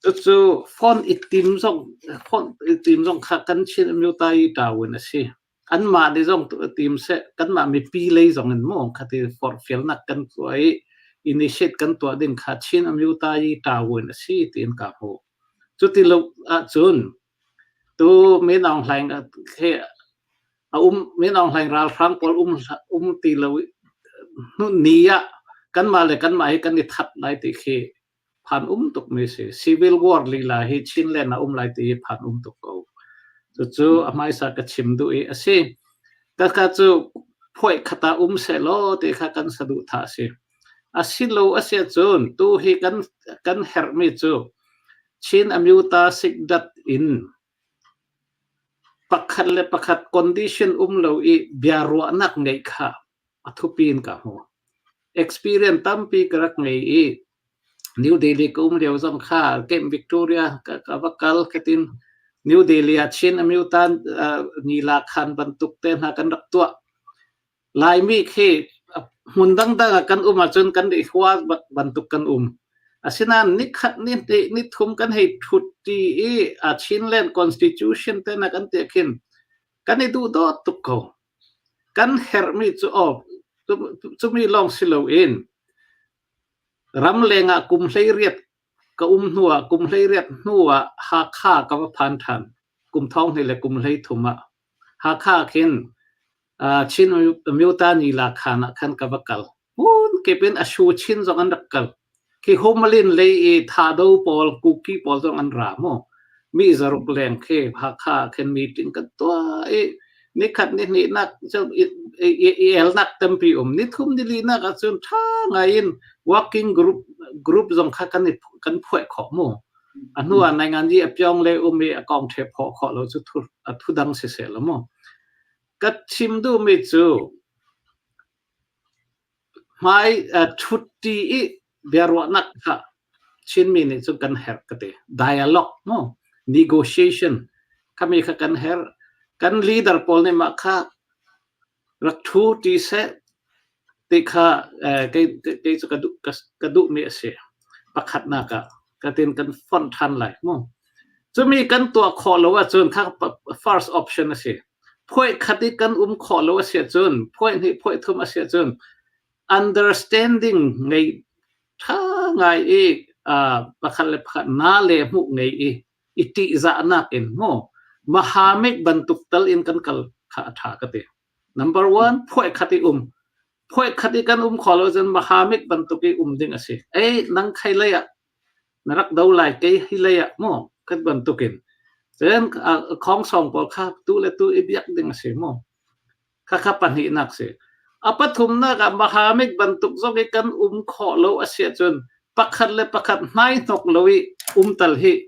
Cucu phone i tim zong phone i tim zong kha kan Chin Amyota i ṭawin a si. Anmah nih zong tim seh, kanmah mipi lei zong in maw khati forhfialnak kan tuah i initiate kan tuah ding kha Chin Amyota i ṭawin a si tiin ka hmuh. Cuti lo ahcun tu Min Aung Hlaing he a um Min Aung Hlaing ralhrang pawl um um ti lo ni ah kanmah le kanmah hi kan i that lai ti khi phan um tuk mi si. Civil war lila hi Chinland a um lai ti hi phan um tuk ko. Cucu a hmaisa ka chim duh i a si. Ka cu phuai khata um seh law ti kha kan saduhthah a si. A si lo a si ahcun tu hi kan kan herhmi cu Chin Amyota Sikdat in Pakhat le pakhat condition um lo i biaruahnak ngeih kha a thupi in ka hmu. Experience tampi ka rak ngei i New Delhi ka um lio zong kha Camp Victoria ka, ka va kal ka tin New Delhi ah Chin Amyutan uh, Nila Khan bantuk te hna kan rak tuah. Laimi khi hmun dangdang ah kan um ahcun kan i hua bantuk kan um. Asinain nikhat ni hnih ni thum kan hei ṭhut ṭi i a Chinland Constitution te na kan ti khin kan i duhdawt tuk ko. Kan herhmi cu aw cumi lawng si loin ramleng ah kum 18 ka um hnu ah kum 18 hnu ah Hakha ka va phan ṭhan. Kum thong hnih le kum 13 ah. Hakha khin. Chin Amyota Nila khan ah khan ka va kal. Hmun kip in a shu chin zong an rak kal. Khi Humalin lei i Thado pawl, Kuki pawl zong an ra mu. Mi zaruk leng khi Hakha khin meeting kan tuah i nikhat ni hnih nak i elnak tampi um. Ni thum ni li nak ahcun ṭha ngai in working group group zong kha kan i kan phuai khawh mu. A hnu ah nainganzi a pyong le um i a kong ṭhe phawh khawh lo cu thu a thu dang siseh lo mu. Ka chim duhmi cu hmai ṭhutti i biaruahnak kha Chinmi nih cun kan herh ka ti. Dialogue mu, negotiation khami kha kan herh. Kan leader pawl nih mah kha rak ṭhu ṭi seh ti kha kei kei cu ka duh ka duhmi a si. Pakhatnak ah ka tin kan fonh ṭhan lai mu. Cumi kan tuah khawh lo ahcun kha first option a si. Phuai khat i kan um khawh lo a si ahcun, phuai hnih phuai thum a si ahcun understanding ngei ṭha ngai i pakhat le pakhat na le hmuh ngei i i ṭihzahnak in mu Mahamik bantuk tal in kan kal kha a ṭha ka ti. Number one, phuai khat i um. Phuai khat i kan um khawh lo cun Mahamik bantuk i um ding a si. Ei, nang khai lei ah na rak do lai, kei hi lei ah mu kan bantukin. Cun khongsong pawl kha tu le tu i biak ding a si mu. Khakha pahnihnak si. A pathumnak ah Mahamik bantuk zong i kan um khawh lo a si ahcun pakhat le pakhat hmai hnok lo i umtal hi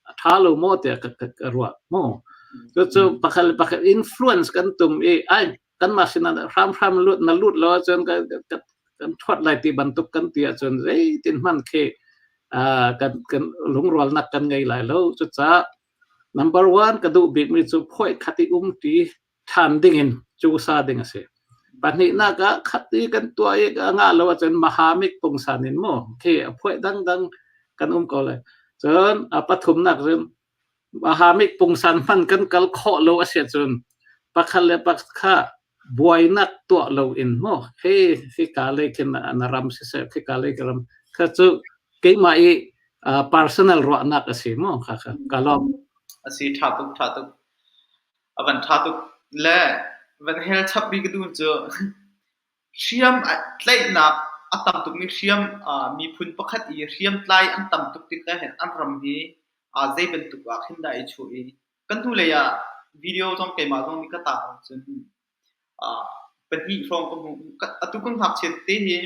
a ṭha lo maw tiah ka, ka, ka ruah mu. Cucu pakhat le pakhat influence kan tum i ai kanmah sinah hramhram lut na lut lo ahcun kan, kan, kan ṭhuat lai ti bantuk kan ti ahcun zeitin hmanh khi uh, kan, kan lungrualnak kan ngei lai lo. Cucaah number one ka duh bikmi cu phuai khat i um ṭi ṭhan dingin cusa ding a si. Pahnihnak ah khat i kan tuah i a ngah lo ahcun Mahamik pungsan in mu khi a phuai dangdang kan um ko lai. Cun a pathumnak cun Mahamik pungsan hman kan kal khawh lo a si ahcun pakhat le pakhat kha buainak tuah lo in mu khi khika lei khin na ram siseh khika lei ka ram kha cu keimah i personal ruahnak a si mu kha kha ka lawm. A si ṭha tuk ṭha tuk. A van ṭha tuk le van hel chap rih ka duh cu hriam tlaihnak a tam tukmi hriam miphun pakhat i hriamtlai an tam tuk tik ahhin an ram hi zei bantuk ah khin dah i chuah i kan hnulei ah video zong keimah zong nih ka tar cun pahnih hrawng ka hmuh. Atu kan ngakchia tete hi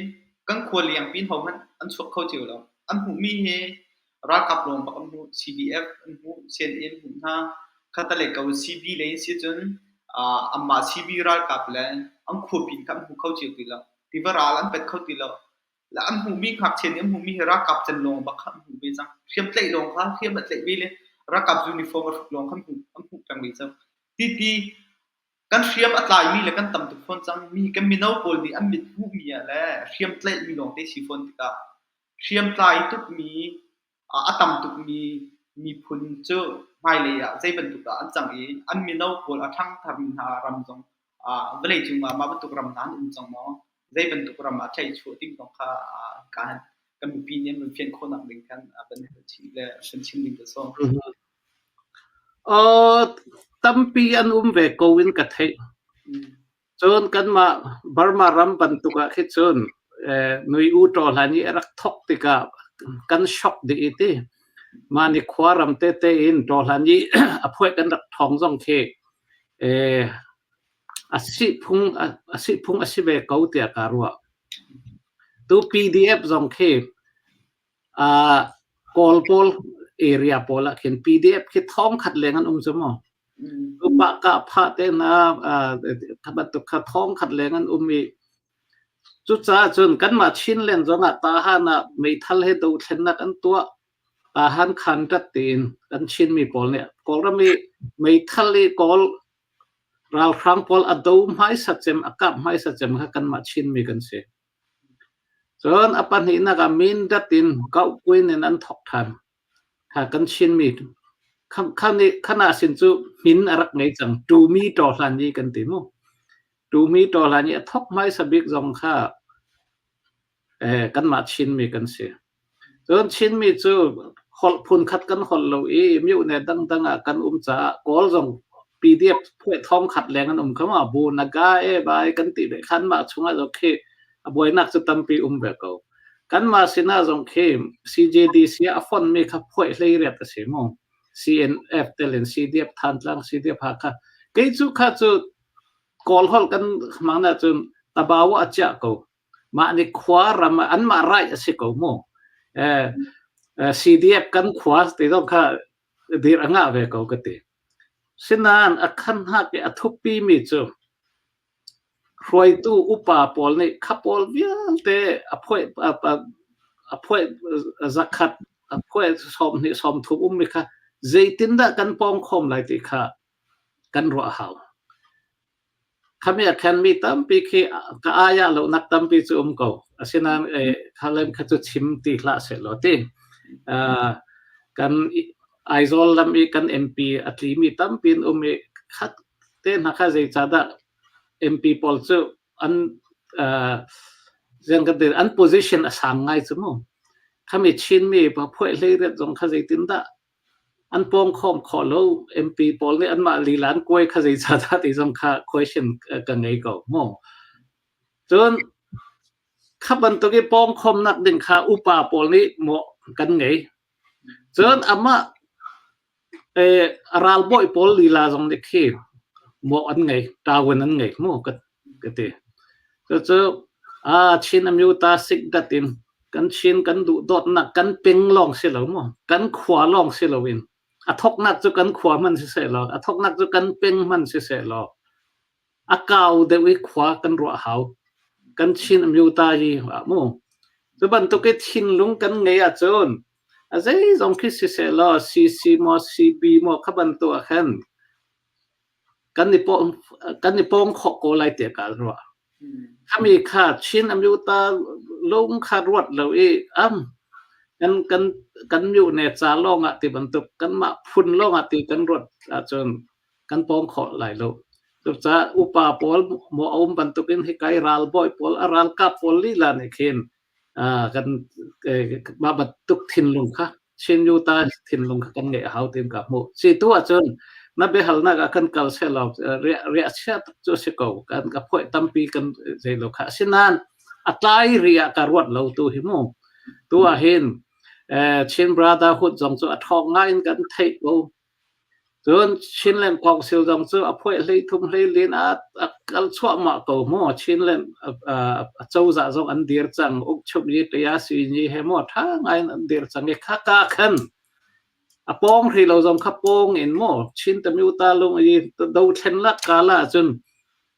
kan khua lengpi in hohmanh an chuak kho cio lo. An hmuhmi hi ralkap lawng bak an hmuh. CDF an hmuh, CNA an hmuh hna. Khatalei ko CB lei in si cun anmah CB ralkap le an khuapi kha an hmu kho cio ti lo. Tiva ral an pet kho ti lo. Le an hmuhmi ngakchia nih an hmuhmi hi ralkap can lawng bak kha an hmuh ve cang. Hriamtlaih lawng kha hriam a tlaih ve le ralkap uniform a hruk lawng kha an hmuh peng ve cang. Titi Kan hriam a tlaimi le kan tam tuk fawn cang. Mi kan mino pawl nih an mit hmuhmi ah le hriam tlaihmi lawngte si fawn tikah hriamtlai tukmi, a tam tukmi miphun cu hmailei ah zei bantuk dah an cang i an mino pawl a ṭhangtharmi hna ram zong vawleicung ah mah bantuk ram hna an um cang maw? Zei bantuk ram ah tleichuah ding zong kha kan kan mipi nih an vun fian khawhnak ding khan van hal chih le van chim ding ka sawm. Tampi an um ve ko in ka theih. Cun kanmah Burma ram bantuk ah khi cun nui u ṭaw hlan i a rak thawk tikah kan shock dih i ti. Mah ni khua ram tete in ṭaw hlan i a phuai kan rak ṭhawng zong khi a sihphung a sihphung a si ve ko tiah kaa ruah. Tu PDF zong khi Kawl pawl area pawl ah khin PDF khi thong khat leng an um cu mu. Pah kah phah te na kha bantuk kha thong khat leng an um i cucaah cun kanmah Chinland zong ah tahan ah meithal he dothlennak an tuah tahan khan tat tiin kan Chinmi pawl nih Kawlram i meithal i Kawl ralhrang pawl a do hmaisa cem a kap hmaisa cem kha kanmah Chinmi kan si. Cun a pahnihnak ah Mindat in Kauhpuin in an thawk ṭhan. Kha kan Chinmi khan ah sin cu min a rak ngei cang. Tumi ṭawhlan i kan ti mu. Tumi ṭawhlan i a thawk hmaisa bik zong kha kanmah Chinmi kan si. Cun Chinmi cu holh phunkhat kan holh lo i myone dangdang ah kan um caah Kawl zong PDF phuai thong khat leng an um kha ma bu naga e bai kan ti ve khan mah chungah zong khi a buainak cu tampi um ve ko. Kanmah sinah zong khi CJDC a fonmi kha phuai hlei riat a si mu. CNF telin CDF Thantlang, CDF Hakha. Kei cu kha cu Kawl holh kan hmang ahcun tabawa a chiah ko. Mah nih khua ram anmah right a si ko mu. Eh, CDF kan khua ti zong kha dir a ngah ve ko ka ti. Sinain a khan hak i a thupi mi cu hruaitu upa pawl nih kha pawl vialte a phuai a phuai zakhat a phuai 20 30 ummi kha zeitindah kan pawng khawm lai ti kha kan ruah a hau. Khami ah khan mi tampi khi ka ai ah lonak tampi cu um ko. Asinain kha lem kha cu chim ti hlah sehlaw ti. Kan Aizawl lam i kan MP a tlimi tampi an um i khat te hna kha zeicahdah MP pawl cu an zein kan ti an position a sang ngai cu mu. Khami Chinmi phuai hlei riat zong kha zeitindah an pawng khawm khawh lo MP pawl nih anmah lila an kuai kha zeicahdah ti zong kha question ka ngei ko mu. Cun kha bantuk i pawng khawmnak ding kha upa pawl nih mawh kan ngei. Cun amah ralbawi pawl lila zong nih khi mawh an ngei, tawin an ngei mu ka ka ti. Cucu Chin Amyota sikdat in kan Chin kan duhdawtnak kan peng lawng si lo mu, kan khua lawng si loin a thawknak cu kan khua hmanh siseh law, a thawknak cu kan peng hmanh siseh law, a kau deuh i khua kan ruah hau. Kan Chin Amyota hi mu. Cu bantuk i thinlung kan ngei ahcun a zeizong khi siseh law CC maw CB maw kha bantuk ah khan kan i pawng kan i pawng khawh ko lai tiah kaa ruah. Khami kha Chin Amyota lung kha ruat lo i am kan kan kan myone ca lawng ah ti bantuk kanmah phun lawng ah ti kan ruat ahcun kan pawng khawh lai lo. Cucaah upa pawl maw a um bantukin hikai ralbawi pawl a ralkap pawl lila nih khin kan mah bantuk thinlung kha Chin Yuta thinlung kha kan ngeih a hau tiin ka hmuh. Si tu ahcun na biahalnak ah kan kal sehlaw riah chia tuk cu a si ko. Kan ka phoih tampi kan zei lo kha. Asinain a tlai ri ah ka ruat lo tu hi mu. Tu ah hin Chin Brotherhood zong cu a ṭhawng ngai in kan theih ko. Cun Chinland Council zong cu a phuai 13 hleilin ah a kal chuahmah ko mu. Chinland a cozah zong an dir cang. Ukchuk ni Taya Sui ni he maw ṭha ngai in an dir cang i khaka khan a pawng hri lo zong kha pawng in maw Chin Tamyuta lung i dothlennak kala ahcun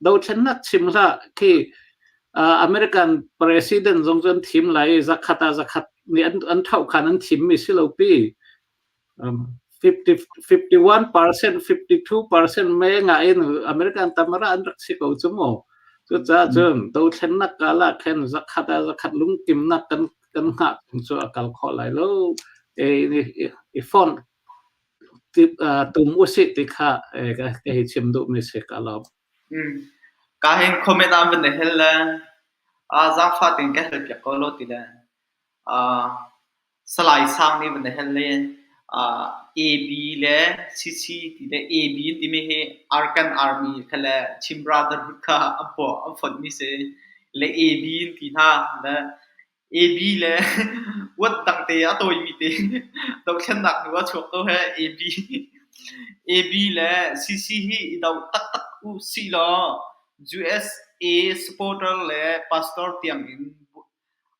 dothlennak chim hlah khi American president zong cu an thim lai i zakhat ah zakhat nih an tho khan an thim mi si lo pi. 51%, 52% me nga in American tamara an rak si ko cu mu. Cucaah cun dothlennak kala khen zakhat ah zakhat lungkimnak kan kan hngah cu a kal khawh lai lo. E, i font tum usih ti kha ka hei chim duhmi si ka lawm. Ka hin comment ah van hel le zaangfah tein ka hel piak ko lo ti le Salai Sang nih van na hel le AB le CC ti le AB timi hi Arakan Army kha le Chin Brotherhood kha an puah an fonhmi si le AB an ti hna le AB le uat dang te a tawimi te dohthlennak hnu ah chuak ko he AB AB le CC hi i do taktak u sih law USA supporter le pastor tiang in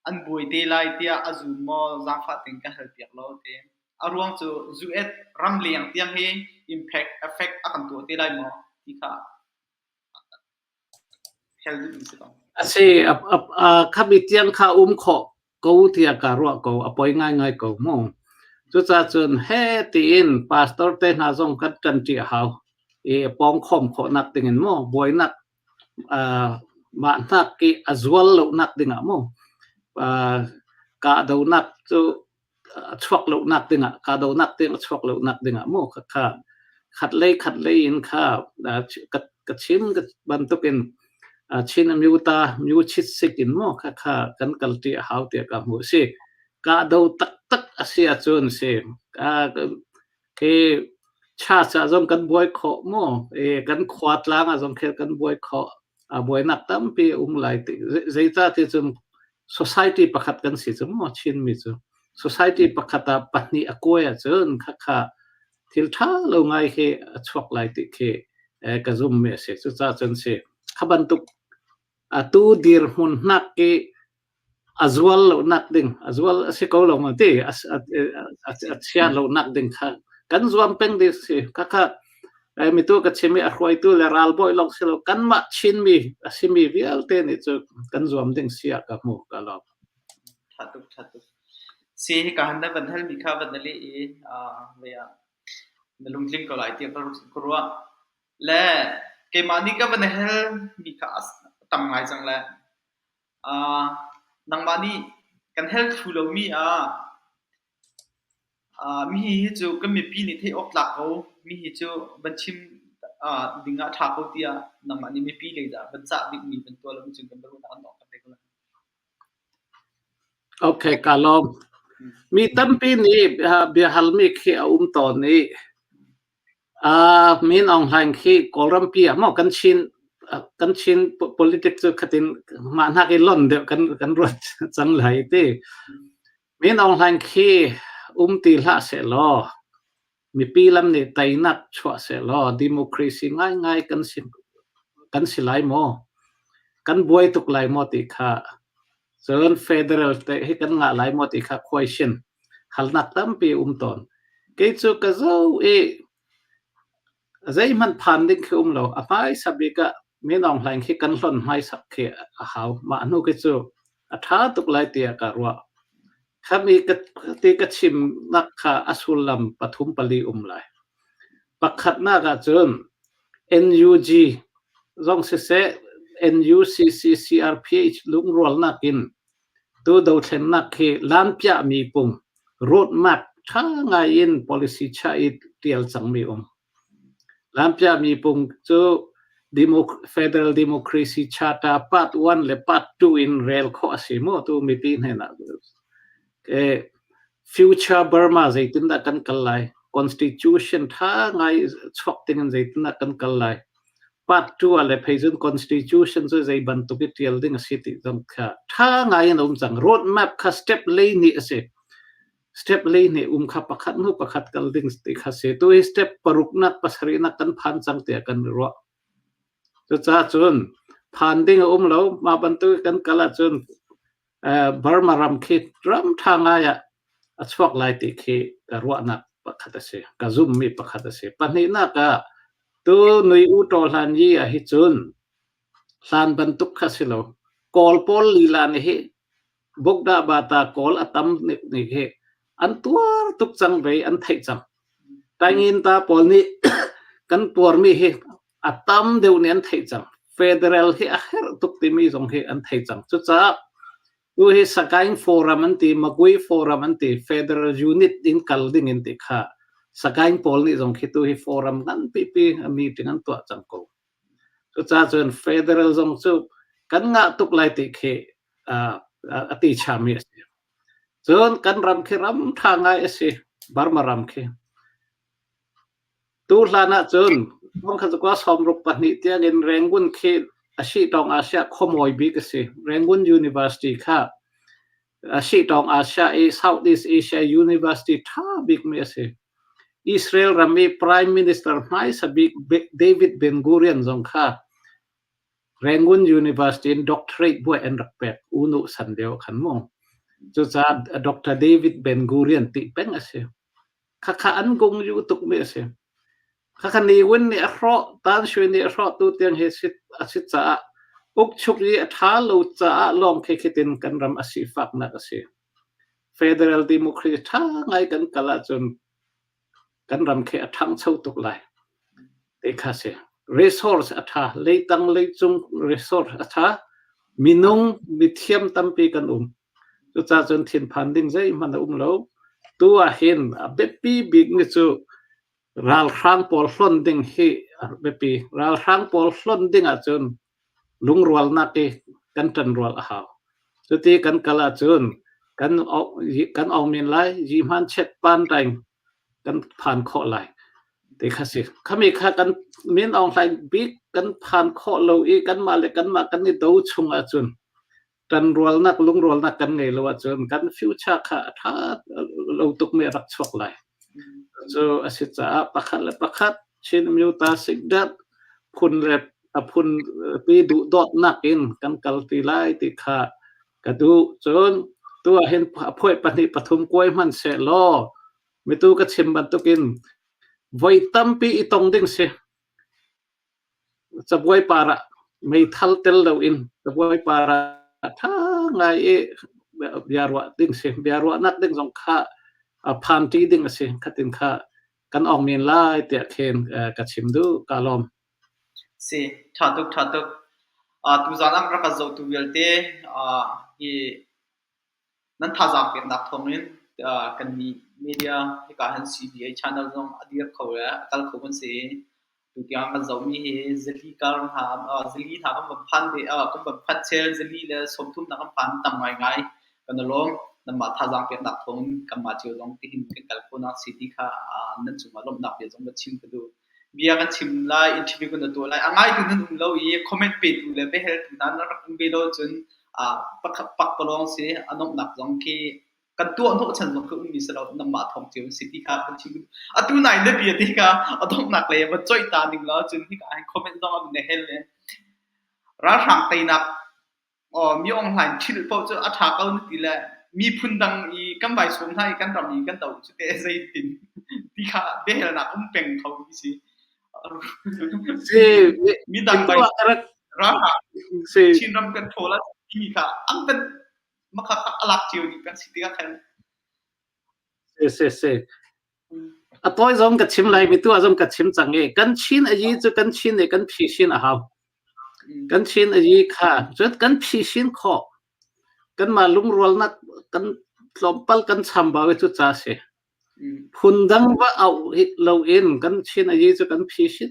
An buai te lai tiah a zum maw zaangfah tein ka halpiak law ti. A ruang cu US ramleng tiang hi impact effect a kan tuah te lai maw ti kha hel duhmi si ko. A si, khami tiang kha um khawh ko tiah ka ruah ko, a poi ngaingai ko mu. Cucaah cun he tiin pastor te hna zong kan ṭanṭi a hau. I pawng khawm khawhnak dingin mu buainak mah hnak i a zual lonak dingah mu kahdohnak cu a chuak lonak dingah kahdohnak tiang a chuak lonak dingah mu kha khatlei khatlei in kha ka chim bantukin Chin Amyota Myu Chit Sik in mu kha kha kan kalṭi a hau tiah ka hmuh si kahdo taktak a si ahcun si Khi Church ah zong kan buai khawh mu. Kan khua tlang ah zong khel kan buai khawh. A buainak tampi a um lai ti. Zeicah ti cun society pakhat kan si cu mu Chinmi cu. Society pakhat ah pahnih a kuai ahcun khakha thil ṭha lo ngai khi a chuak lai ti khi ka zummi a si. Cucaah cun si kha bantuk atu dirhmun hnak i a zual lonak ding a zual a si ko lo maw ti a chia lonak ding kha kan zuam peng ding si khakha mitu ka chim i a hruaitu le ralbawi lawng si lo kanmah Chinmi a simi vialte nih cu kan zuam ding si ah ka hmu ka lawm. Tha tuk tha tuk. Si hi ka han na van hal mi kha van na leh i vei ah na lungtling ko lai tiah ka ruah. Le keimah nih ka van hal mi kha a tam ngai cang le Nangmah nih kan hel thlu lomi ah mihi hi cu kan mipi nih theih awk tlak ko, mihi cu van chim ding ah a ṭha ko tiah nangmah nih mipi lei dah van cah dingmi van tuah lo cun kan biaruahnak an dong te ko lai. Okay, ka lawm. Mi tampi nih biahalmi khi a um tawn i Min Aung Hlaing khi Kawlrampi ah maw kan Chin kan Chin politics cu khatin mah hnak i lon deuh kan kan ruat cang lai ti. Min Aung Hlaing khi um ti hlah sehlaw mipi lam nih teinak chuah sehlaw democracy ngaingai kan si kan si lai maw? Kan buai tuk lai maw ti kha cun federal te hi kan ngah lai maw ti kha question halnak tampi um tawn. Kei cu ka zo i zeihmanh phan ding khi um lo. A hmaisa bik ah Min Aung Hlaing khi kan hlon hmaisak khi a hau. Mah hnu khi cu a ṭha tuk lai tiah ka ruah. Khami ka ti ka chimnak kha a sullam pathum pali um lai. Pakhatnak ah cun NUG zong siseh NUCC CRPH lungrualnak in tu dothlennak khi lanpiahmi pung roadmap ṭha ngai in policy chiah i ṭial cangmi um. Lanpiahmi pung cu Federal Democracy Charter Part 1 le Part 2 in rel khawh a si mu tu mipi hnenah. Future Burma zeitindah kan kal lai? Constitution ṭha ngai chuak ding in zeitindah kan kal lai? Part 2 ah le phei cun Constitution cu zei bantuk i ṭial ding a si ti zong kha ṭha ngai in a um cang. Road map kha step 12 a si. Step 12 um kha pakhat hnu pakhat kal ding ti kha si. Tu hi step paruknak pasarihnak kan phan cang tiah kan i ruah. Cucaah cun phan ding a um lo. Mah bantuk kan kal ahcun Burma ram khi ram ṭha ngai ah a chuak lai ti khi ka ruahnak pakhat a si. Ka zummi pakhat a si. Pahnihnak ah tu nui u ṭaw hlan yi ah hi cun hlan bantuk kha si lo. Kawl pawl lila nih hi Bogda Bata Kawl a tam nih hi an tuar tuk cang ve an theih cang. Taingin ta pawl nih kan tuarmi hi a tam deuh nih an theih cang. Federal hi a herh tuk timi zong hi an thei cang. Cucaah tu hi Sagaing Forum an ti, Magui Forum an ti, Federal Unit in kal ding in ti kha Sagaing pawl nih zong khi tu hi forum nganpipi a meeting an tuah cang ko. Cucaah cun federal zong cu kan ngah tuk lai ti khi a ti chami a si. Cun kan ram khi ram ṭha ngai a si, Burma ram khi. Tu hlan ahcun 1962 tiangin Rangoon khi a Sihtawng Asia khuamawi bik a si. Rangoon University kha a Sihtawng Asia i Southeast Asia University ṭha bikmi a si. Israel ram i Prime Minister hmaisa bik David Ben-Gurion zong kha Rangoon University in doctorate buai an rak pek. U Nu san deuh khan mu. Cucaah Dr. David Ben-Gurion ti peng a si. Khakha an gung yu tukmi a si. Khakha Ne Win nih a hrawh, Tan Shwe nih a hrawh tu tiang hi a si caah ukchuk i a ṭha lo caah lawng khi khitin kan ram a sifaknak a si. Federal Democracy ṭha ngai kan kal ahcun kan ram khi a ṭhangcho tuk lai. Ti kha si. Resource a ṭha, leitang leicung resource a ṭha, minung mithiam tampi kan um. Cucaah cun thinphan ding zeihmanh a um lo. Tu ah hin a biapi bikmi cu ralhrang pawl hlonh ding hi a biapi. Ralhrang pawl hlonh ding ahcun lungrualnak i kan ṭanrual a hau. Cuti kan kal ahcun kan kan ong men lai, yihman chet pan reng kan phan khawh lai. Ti kha si. Khami kha kan Min Aung Hlaing bik kan phan khawh lo i kanmah le kanmah kan i do chung ahcun ṭanrualnak lungrualnak kan ngei lo ahcun kan future kha a ṭha lo tukmi a rak chuak lai. Cu a si caah pakhat le pakhat Chin Amyota sikdat phun le a phun pi duhdawtnak in kan kalti lai ti kha ka duh. Cun tu ah hin a phuai pahnih pathum kuai hmanh seh law mitu ka chim bantukin voi tampi i tong ding si. Cabuai par ah meithal tel loin cabuai par ah ṭha ngai i bia ruah ding si. Bia ruahnak ding zong kha phanṭi ding a si. Khatin kha kan ong men lai tiah khin ka chim duh. Ka lawm. Si, ṭha tuk, ṭha tuk. Tuzaan ah rak ka zohtu vialte hi Nan thazaang peknak thawngin kannih media hika hin CBA channel zong a dir kho le a kal kho kan si i tutiang kan zohmi hi zali kar hna zali hna kan van phan ve kan van phanh chel zali le 30 hna kan phan tam ngaingai kan i lawm. Nanmah thazaang peknak thawngin kanmah cio zong tihin kan kal khawhnak si ti kha nan cungah lawmhnak bia zong va chim ka duh. Bia kan chim lai, interview kan tuah lai. A ngaitu nan um lo i comment petu le biahaltu hna nan rak um ve lo cun pakhat pakpalawng si a nuamhnak zong khi kan tuah hnawhchan zong khi ummi si lo nangmah thawng cio si ti kha kan chim atu nai na bia ti kha a donghnak lei va coih ta ning law cun hika hin comment zong an hel le ralhrang teinak mi ong hlain thil paoh cu a ṭha ko na ti le miphun dang i kan vai sawm hna i kan ram i kan do cu te zeitin ti kha biahalnak um peng kho mi si. Si, midang vai ralhrang si. Chinram kan ṭhawl ah timi kha an kan makha kha a lak cio dih kan si tikah khan Si, si, si. A tawi zong ka chim lai, mitu ah zong ka chim cang i kan Chin a yi cu kan Chin i kan phisin a hau. Kan Chin a yi kha cun kan phisin khawh. Kanmah lungrualnak kan tlawmpal kan chambau i cu ca si. Phundang va auh loin kan Chin a yi cu kan phisin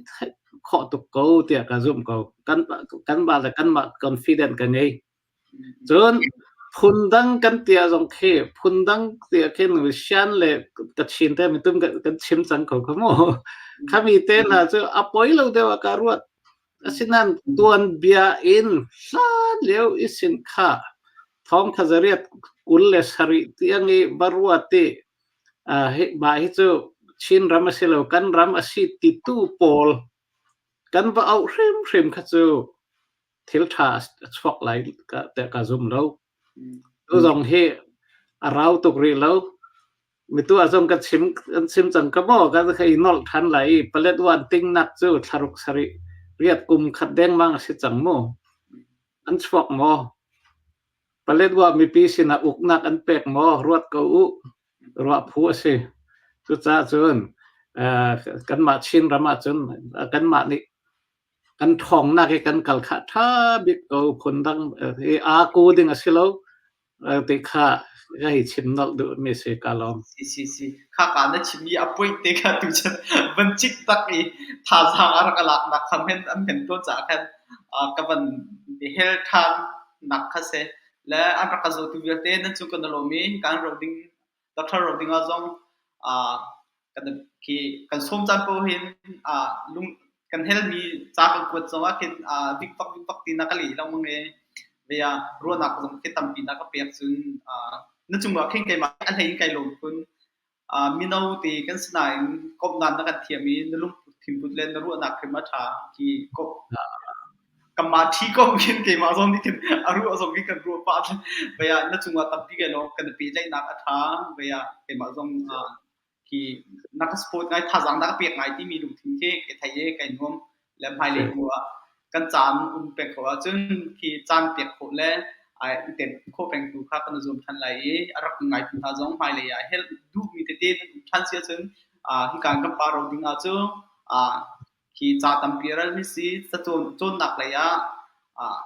khawh tuk ko tiah ka zumh ko. Kan kanmah le kanmah confident ka ngei. Cun phundang kan ti ah zong khi phundang ti ah khin Shan le Kachin te mitum kan chim cang ko kha mu. Khami te hna cu a poi lo deuh ah ka ruat. Asinain tuanbia in hlan lio i sin kha thong thazariat 27 tiang i va ruat i mah hi cu Chin ram a si lo kan ram a si titu pawl kan va auh hrimhrim kha cu thil ṭha a chuak lai tiah ka zum lo. Tu zong hi a rau tuk rih lo. Mitu ah zong kan chim kan chim cang ka maw kan i nolh ṭhan lai i Paletwan tingnak cu thlaruk sarih riat kum khat dengmang a si cang mu. An chuak maw? Paletwa mipi sinah uknak an pek maw? Ruat ko u. Ruah phu a si. Cucaah cun kanmah Chin ram ahcun kanmah nih Kan ṭhawngnak hi kan kal kha ṭha bik ko phundang hi aa ku ding a si lo ti kha ka hei chim nolh duhmi si ka lawm. Si si si kha ka na chimmi a point te kha tu chan van cik tak i thazaang a rak laknak kha men an men tawn caah khan ka van hel ṭhan nak kha si le an rak ka zotu vialte nan cung kan lawm i kan ro ding Doctor ro ding ah zong kan khi kan sawm caan paoh hin lung kan helmi ca kan kuat zong ah khin vikvak vikvak ti na ka leh lengmang i vei ah ruahnak zong khi tampi na ka pek cun na cungah khin keimah a hlei in kai lawm khun. Mino te kan si nain komhdan na kan thiam i na lungput thinput le na ruahnak hrim a ṭha khi komh kanmah ṭhi ko khin keimah zong nih khin a ruah zong khi kan ruah pah vei ah na cungah tampi kai lawm kan i pehtlaihnak a ṭha vei ah keimah zong khi na ka support ngai thazaang na ka pek ngai timi lungthin khi kai thei i kai nuam le hmailei hnu ah kan caan um peng kho ahcun khi caan pek khawh le ai i tem khawh peng tu kha kan i zuam ṭhan lai i a rak ngaitu hna zong hmailei ah help duhmi tete nan um ṭhan si ahcun hika kan pa ro ding ah cu Hi ca tampi a ralmi si, cacawn cawnnak lei ah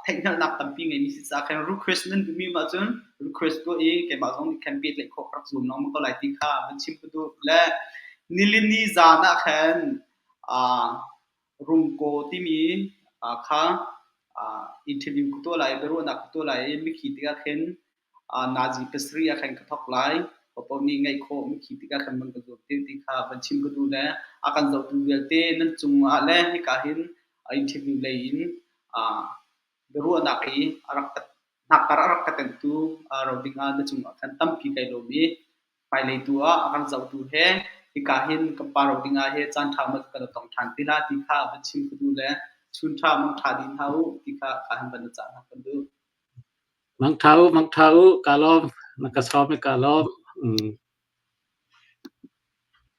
theihhngalhnak tampi ngeimi si caah khan request nan duhmi um ahcun request tuah i keimah zong nih khan pehtlaih khawh ka rak zuam lengmang ko lai ti kha van chim ka duh. Le nilini zan ah khan Rungkaw timi kha interview ka tuah lai i biaruahnak ka tuah lai i mithi tikah khin nazi pasarih ah khan ka thawk lai. Paopaoh nih ngaih khawh mithi tikah kan van ka zuam te ti kha van chim ka duh le a kan zohtu vialte nan cungah le hika hin interview lei in biaruahnak i a rak ka hnakkar a rak ka tenhtu Roding ah na cungah khan tampi kai lawm i hmailei tu ah a kan zohtu he hika hin kan pa Roding ah he caan ṭha ma kan tong ṭhan ti la ti kha van chim ka duh le chun ṭha mang ṭha dih hna u ti kha ka han van na cah hna kan duh. Mang ṭha u, mang ṭha u, ka lawm. Na ka sawm i ka lawm. Mm.